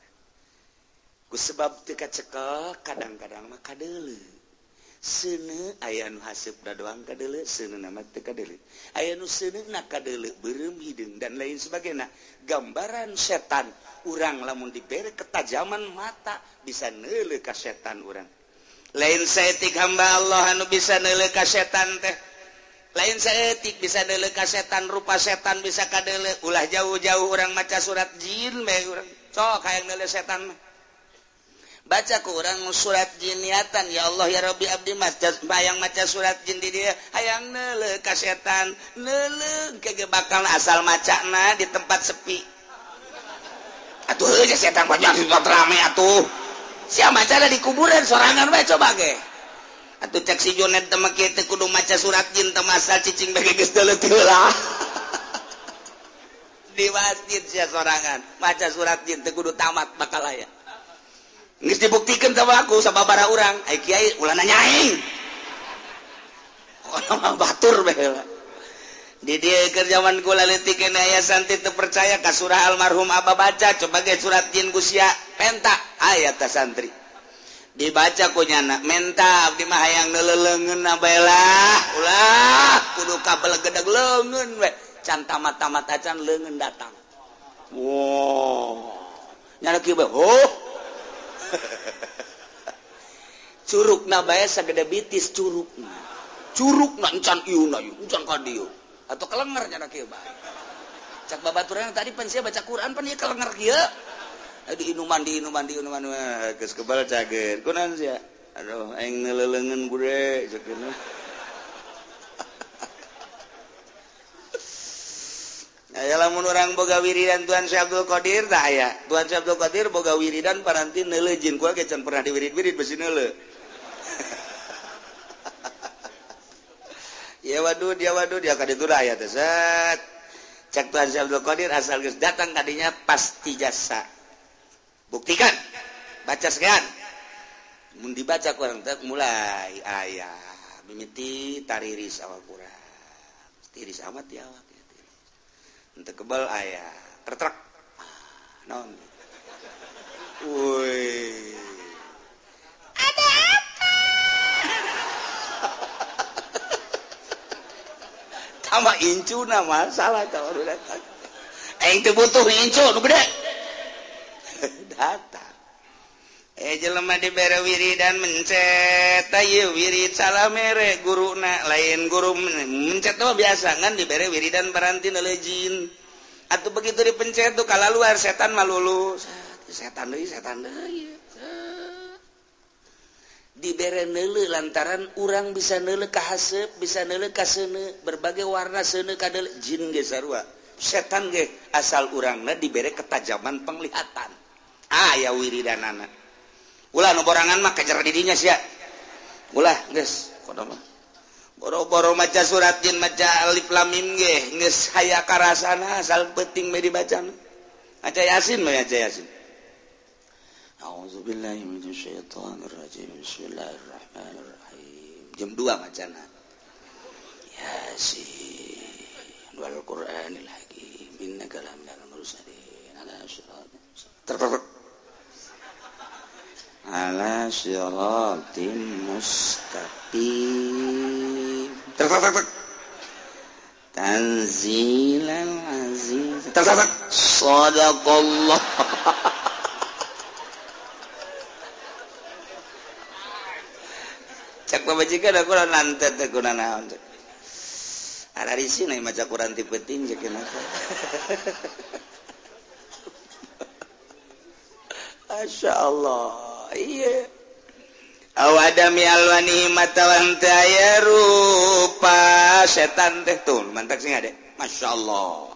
Ku sebab teu kacekel kadang-kadang mah kadeuleu. Seuneu aya nu haseupna doang kadeuleu, seuneuna mah teu kadeuleu. Aya nu seuneuna kadeuleu beureum hideung dan lain sebagainya. Gambaran setan urang lamun dibere ketajaman mata bisa neuleuh ka setan urang. Lain saeutik hamba Allah anu bisa neuleuh ka setan teh. Lain saeutik bisa neuleuh ka setan, rupa setan bisa kadeuleuh. Ulah jauh-jauh urang maca surat jin bae urang. Sok hayang neuleuh setan mah. Baca ku urang surat jin niatan ya Allah ya Rabbi abdi hayang maca surat jin di dieu hayang neuleuh ka setan, neuleuh ke bakal asal macana di tempat sepi. Atuh heuh setan banyak di tempat rame atuh. Sia macana di kuburan sorangan bae coba ge. Atuh cek si Jonet teh mah kieu teh kudu maca surat jin teh masal cicing bae geus deuleuh heula. Di masjid sia sorangan maca surat jin teh kudu tamat bakal aya. Geus dibuktikan sama aku sababaraha urang, ai kiai ulah nanya aing. Orang mah batur bae heula. Di dieu keur zaman kula leutik keneh aya santri teu percaya ka surah almarhum abah baca, coba ge surat jin ku sia penta aya tah santri. Dibaca ku nyana, menta abdi mah hayang neuleuleungeun bae lah, ulah kudu kabelegedeg leungeun we. Can tamat-tamat acan leungeun datang. Wow. Nyana kieu bae, oh. Curugna bae sagede bitis curugna. Curugna encan ieu na ieu, encan ka dieu. Atau kelenger nyana kieu bae. Cak babaturan tadi pan sia baca Quran pan ieu kelenger kieu. Diinuman diinuman diinuman geus kebal cager. Kunaon sia? Aduh aing neuleuleungeun bude ceukna. Aya lamun urang boga wiridan Tuan Syekh Abdul Qadir tah aya. Tuan Syekh Abdul Qadir boga wiridan paranti neuleuh jin kula ge can pernah diwirid-wirid besi neuleuh. Ya wadud ya ka ditu aya teh set. Cak Tuan Syekh Abdul Qadir asal geus datang kadinya pasti jasa. Buktikan. Baca sekian. Mun dibaca kurang teh mulai aya mimiti tariris awak urang. Tiris amat ya awak. Untuk kebal ayah tertrek non woi ada apa tambah incuna masalah kalau datang aing teu butuh incu nu gede datang jelema dibere wiridan mencet ieu wirid salah mere guruna lain guru mencet mah biasa ngan dibere wiridan paranti neuleuh jin atuh begitu dipencet tuh kalaluar setan mah lulus setan deui dibere neuleuh lantaran urang bisa neuleuh ka haseup bisa neuleuh ka seuneu berbagai warna seuneu ka deuleuh jin ge sarua setan ge asal urangna dibere ketajaman penglihatan aya wiridanana ulah nu borangan mah kejar didinya sia. Ulah geus kono mah. Boro-boro maca surat jin maca alif lam mim ge geus haya karasana asal penting mah dibacana. Maca Yasin mah maca Yasin. A'udzubillahi minasyaitonir rajim. Bismillahirrahmanirrahim. Jam 2 macana. Yasin wal Qur'anil Hakim innaka laminal mursalin ala siratin mustaqim. Ala siratin mustaqim. Tanzilal aziz. Sadaqallah. Cak pamajikan aku lantet teh kuna naon. Ada di sini maca Quran ti peuting cek kenapa. Masya Allah. Iya. Awadami alwani matawan teh aya rupa setan teh tuh mantak sing ade. Masya Allah.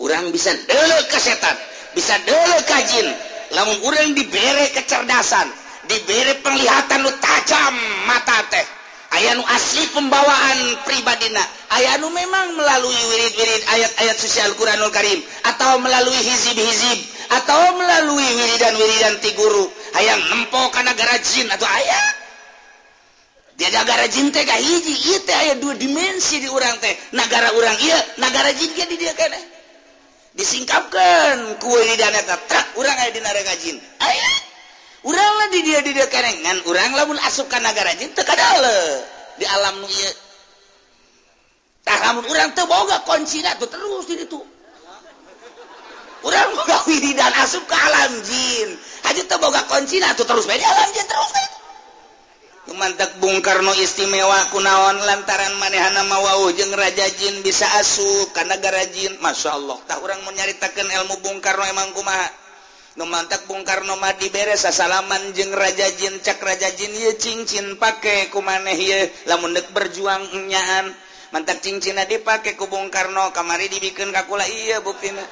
Urang bisa deuleuh ka setan, bisa deuleuh ka jin. Lamun urang dibere kecerdasan, dibere penglihatan nu tajam mata teh. Aya nu asli pembawaan pribadina, aya nu memang melalui wirid-wirid ayat-ayat suci Al-Qur'anul Karim atau melalui hizib-hizib atau melalui wiridan-wiridan ti guru hayang nempo kana negara jin atau aya dia negara jin teh kahiji ieu teh aya dua dimensi di urang teh nagara urang ieu nagara jin ge di dieu keneh disingkapkeun ku wiridan eta truk urang aya di nagara jin aya Urang lah di dia keneh ngan urang lamun asup ka nagara jin teu kadale di alam nu ieu. Tah lamun urang teu boga kuncina tuh terus di ditu. Urang boga wiridan asup ka alam jin. Haji teu boga kuncina tuh terus bae di alam jin terus bae. Mantak Bung Karno istimewa kunaon lantaran manehana mah wauh jeung raja jin bisa asup ka nagara jin. Masya Allah. Tah urang mun nyaritakeun ilmu Bung Karno emang kumaha. Nu mantak Bung Karno mah dibere sasalaman jeung raja jin, cak raja jin ieu cincin pake ku maneh ieu lamun deuk berjuang nyaan. Mantak cincinna dipake ku Bung Karno kamari dibikeun ka kula ieu buktina.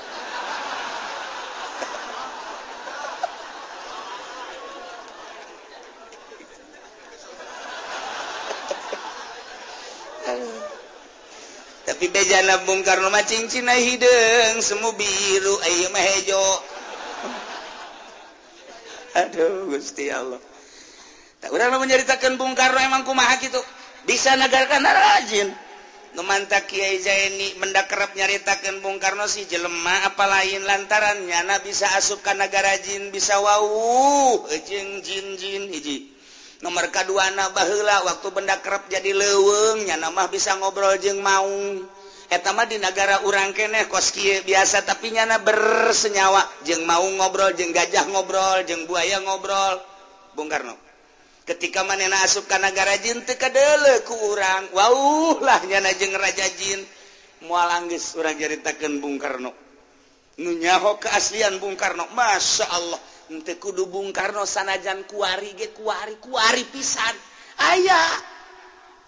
Tapi bejana Bung Karno mah cincinna hideung semu biru ieu mah hejo. Aduh Gusti Allah. Tak urang mah nyaritakeun Bung Karno emang kumaha kitu. Bisa nagarkan rajin. Nu mantak Kiai Zaini mendak kerep nyaritakeun Bung Karno si jelema apa lain lantaran nyana bisa asup ka nagara jin bisa wauh jeung jin-jin hiji. Nomor kaduana baheula waktu benda kerep jadi leuweung nyana mah bisa ngobrol jeung maung. Eta mah di nagara urang keneh kos kieu biasa tapi nyana bersenyawa jeung maung ngobrol jeung gajah ngobrol jeung buaya ngobrol. Bung Karno ketika manehna asup ka nagara jin teu kadeuleu ku urang wauh lah nyana jeung raja jin moal anggeus urang nyaritakeun Bung Karno. Nu nyaho keaslian Bung Karno Masya Allah. Henteu kudu Bung Karno sanajan kuari ge kuari kuari pisan aya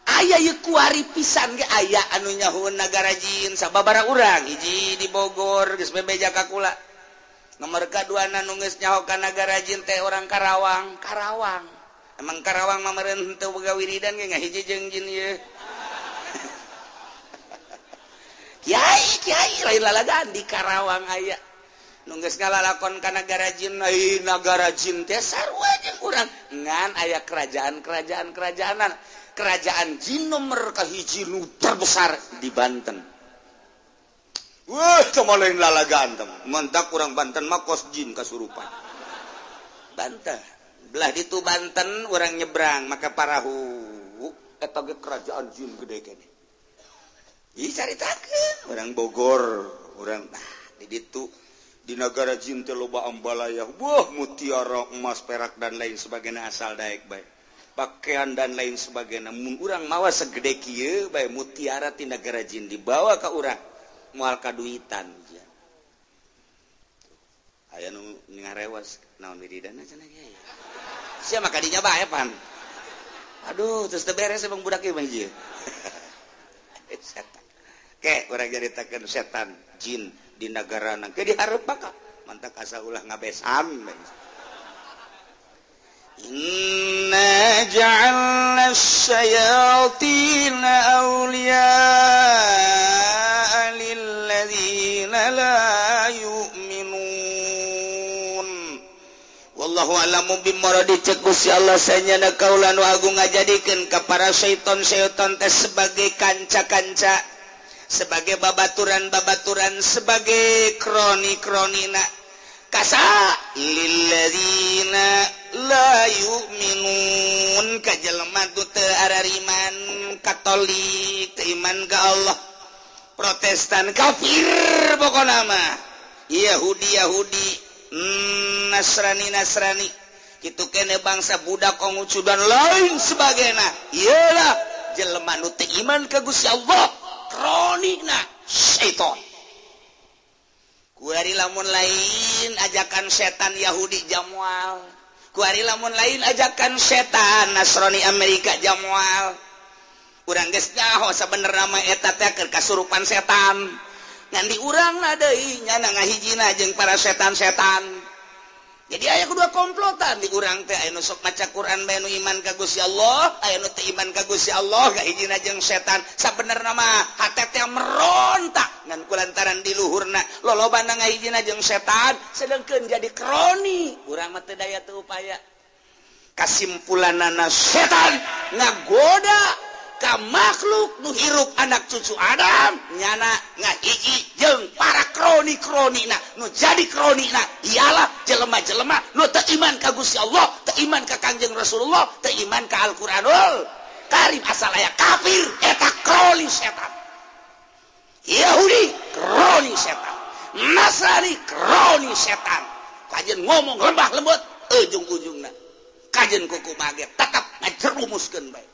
aya ieu kuari pisan ge aya anu nyahoeun nagara jin sababaraha urang hiji di Bogor geus bebeja ka kula. Nomor kaduana nu geus nyaho ka nagara jin teh orang Karawang. Karawang emang Karawang mah meureun henteu boga wiridan ge ngahiji jeung jin ieu. Kiai kiai lain lalagaan di Karawang aya nu geus ngalalakon ka nagara jin, ai nagara jin teh sarua jeung urang ngan aya kerajaan-kerajaan kerajaanan. Kerajaan jin nomor kahiji nu terbesar di Banten. Wah, teu lain lalagaan teh. Mentak urang Banten mah kos jin kasurupan. Banten. Belah ditu Banten urang nyebrang maka parahu eta ge kerajaan jin gede keneh. Ieu caritakeun urang Bogor, urang nah di ditu di nagara jin teh loba ambalaya, wah mutiara, emas, perak dan lain sebagainya asal daek bae. Pakaian dan lain sebagainya. Mun urang mawa segede kieu bae mutiara ti nagara jin dibawa ka urang moal kaduitan. Aya nu ngarewas naon wiridanna cenah kiai. Sia mah kadinya bae pan. Aduh, terus teu beres emang budak ieu mah ieu. Setan. Ke urang nyaritakeun setan jin di negara nang ke dihareup maka mantak asa ulah ngabesan. Inna ja'alna asy-syayatina awliya'a lilladzina la yu'minun. Wallahu a'lamu bimuradi cek Gusti Allah sanyana kaula nu agung ngajadikeun ka para syaiton-syaiton teh sebagai kanca-kanca, sebagai babaturan-babaturan, sebagai kroni-kronina. Kasa lilladzina la yu'minun ka jelema tu teu arariman Katolik teu iman ka Allah, Protestan kafir pokona mah, Yahudi Yahudi, Nasrani Nasrani, kitu kene bangsa budak Konghucu dan lain sebagainya. Iyalah jelema nu teu iman ka Gusti Allah, kronina syaiton. Kuari lamun lain ajakan setan Yahudi jamual, kuari lamun lain ajakan setan Nasrani Amerika jamual. Urang geus nyaho sabenerna mah eta teh keur kasurupan setan. Ngan di urangna deui nyana ngahijina jeung para setan-setan. Jadi aya kedua komplotan di urang teh, aya nu sok maca Quran bae nu iman ka Gusti Allah, aya nu teu iman ka Gusti Allah ngahijina jeung setan. Sabenerna mah hate teh merontak ngan kulantaran di luhurna lolobana ngahijina jeung setan sedengkeun jadi kroni. Urang mah teu daya teu upaya. Kasimpulanana setan ngagoda Ka makhluk nu hirup anak cucu Adam nyana ngahiji jeung para kroni-kronina nu jadi kronina ialah jelema-jelema nu teu iman ka Gusti Allah, teu iman ka Kangjeng Rasulullah, teu iman ka Al-Qur'anul Karim, asal aya kafir eta kroni setan. Yahudi kroni setan, Nasrani kroni setan. Kajen ngomong lembah lembut ujung-ujungna kajen kuku mage tetap ngajerumuskeun bae.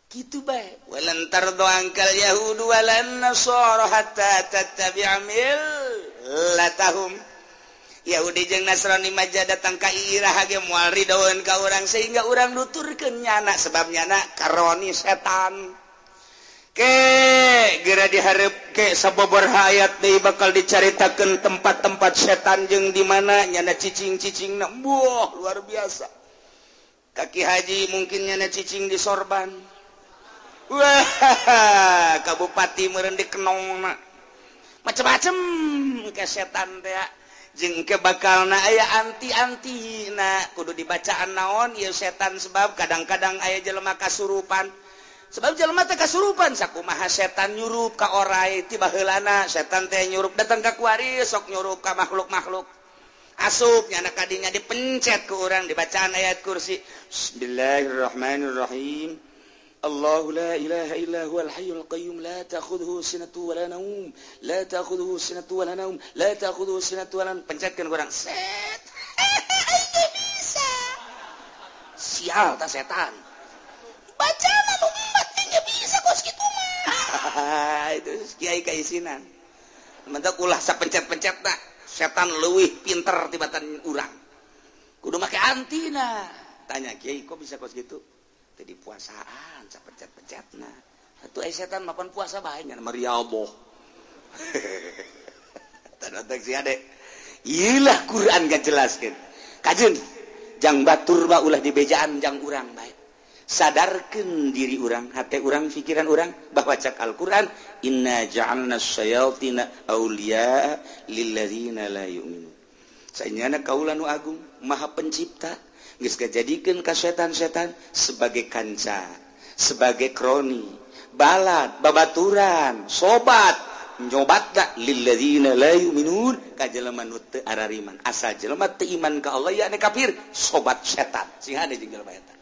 Gitu bae. Walan tardu angkal yahudu walan nasara hatta tattabi'a millatahum. Yahudi jeung Nasrani maja datang ka iraha ge moal ridoeun ka urang sehingga urang nuturkeun nyana sebab nyana karoni setan. Ke geura dihareup ke sabobor hayat deui bakal dicaritakeun tempat-tempat setan jeung di mana nyana cicing-cicingna. Buah luar biasa. Kaki haji mungkin nyana cicing di sorban. Wah, kabupati meureun di kenongna. Macem-macem ke setan teh jeung ke bakalna aya anti-anti na kudu dibacaan naon ieu setan sebab kadang-kadang aya jelema kasurupan. Sebab jelema teh kasurupan sakumaha setan nyurup ka orai ti baheulana setan teh nyurup datang ka kuari sok nyurup ka makhluk-makhluk. Asup nyana kadinya dipencet ku urang dibacaan ayat kursi. Bismillahirrahmanirrahim. الله لا إله إلا هو الحي القيوم لا تأخذه سنة ولا نوم لا تأخذه سنة ولا نوم لا تأخذه سنة ولا نوم. Pencetkan kurang set. Aing bisa. Sial ta setan. Bacaan anu umat nya bisa kos kitu mah. Itu kiai kaisinan. Mentak ulah sapencet-pencetna. Setan leuwih pinter tibatan urang. Kudu make antina. Tanya kiai kok bisa kos kitu? Tadi puasaan sapencet-pencetna. Atuh aya setan mapan puasa bae nya mariaboh. Tanotek si ade. Iyalah Quran ngajelaskeun. Kajeun jang batur ba ulah dibejaan jang urang bae. Sadarkeun diri urang, hate urang, pikiran urang bahwa cak Al-Qur'an inna ja'alna syayatina auliya lilladzina la yu'minun. Sanyana kaula nu agung, Maha Pencipta geus ngajadikeun ka setan-setan sebagai kanca, sebagai kroni, balad, babaturan, sobat, nyobatna lilladzina la yu'minun ka jelema nu teu arariman. Asal jelema teu iman ka Allah ya ane kafir, sobat setan. Sing hade jeung jelema eta.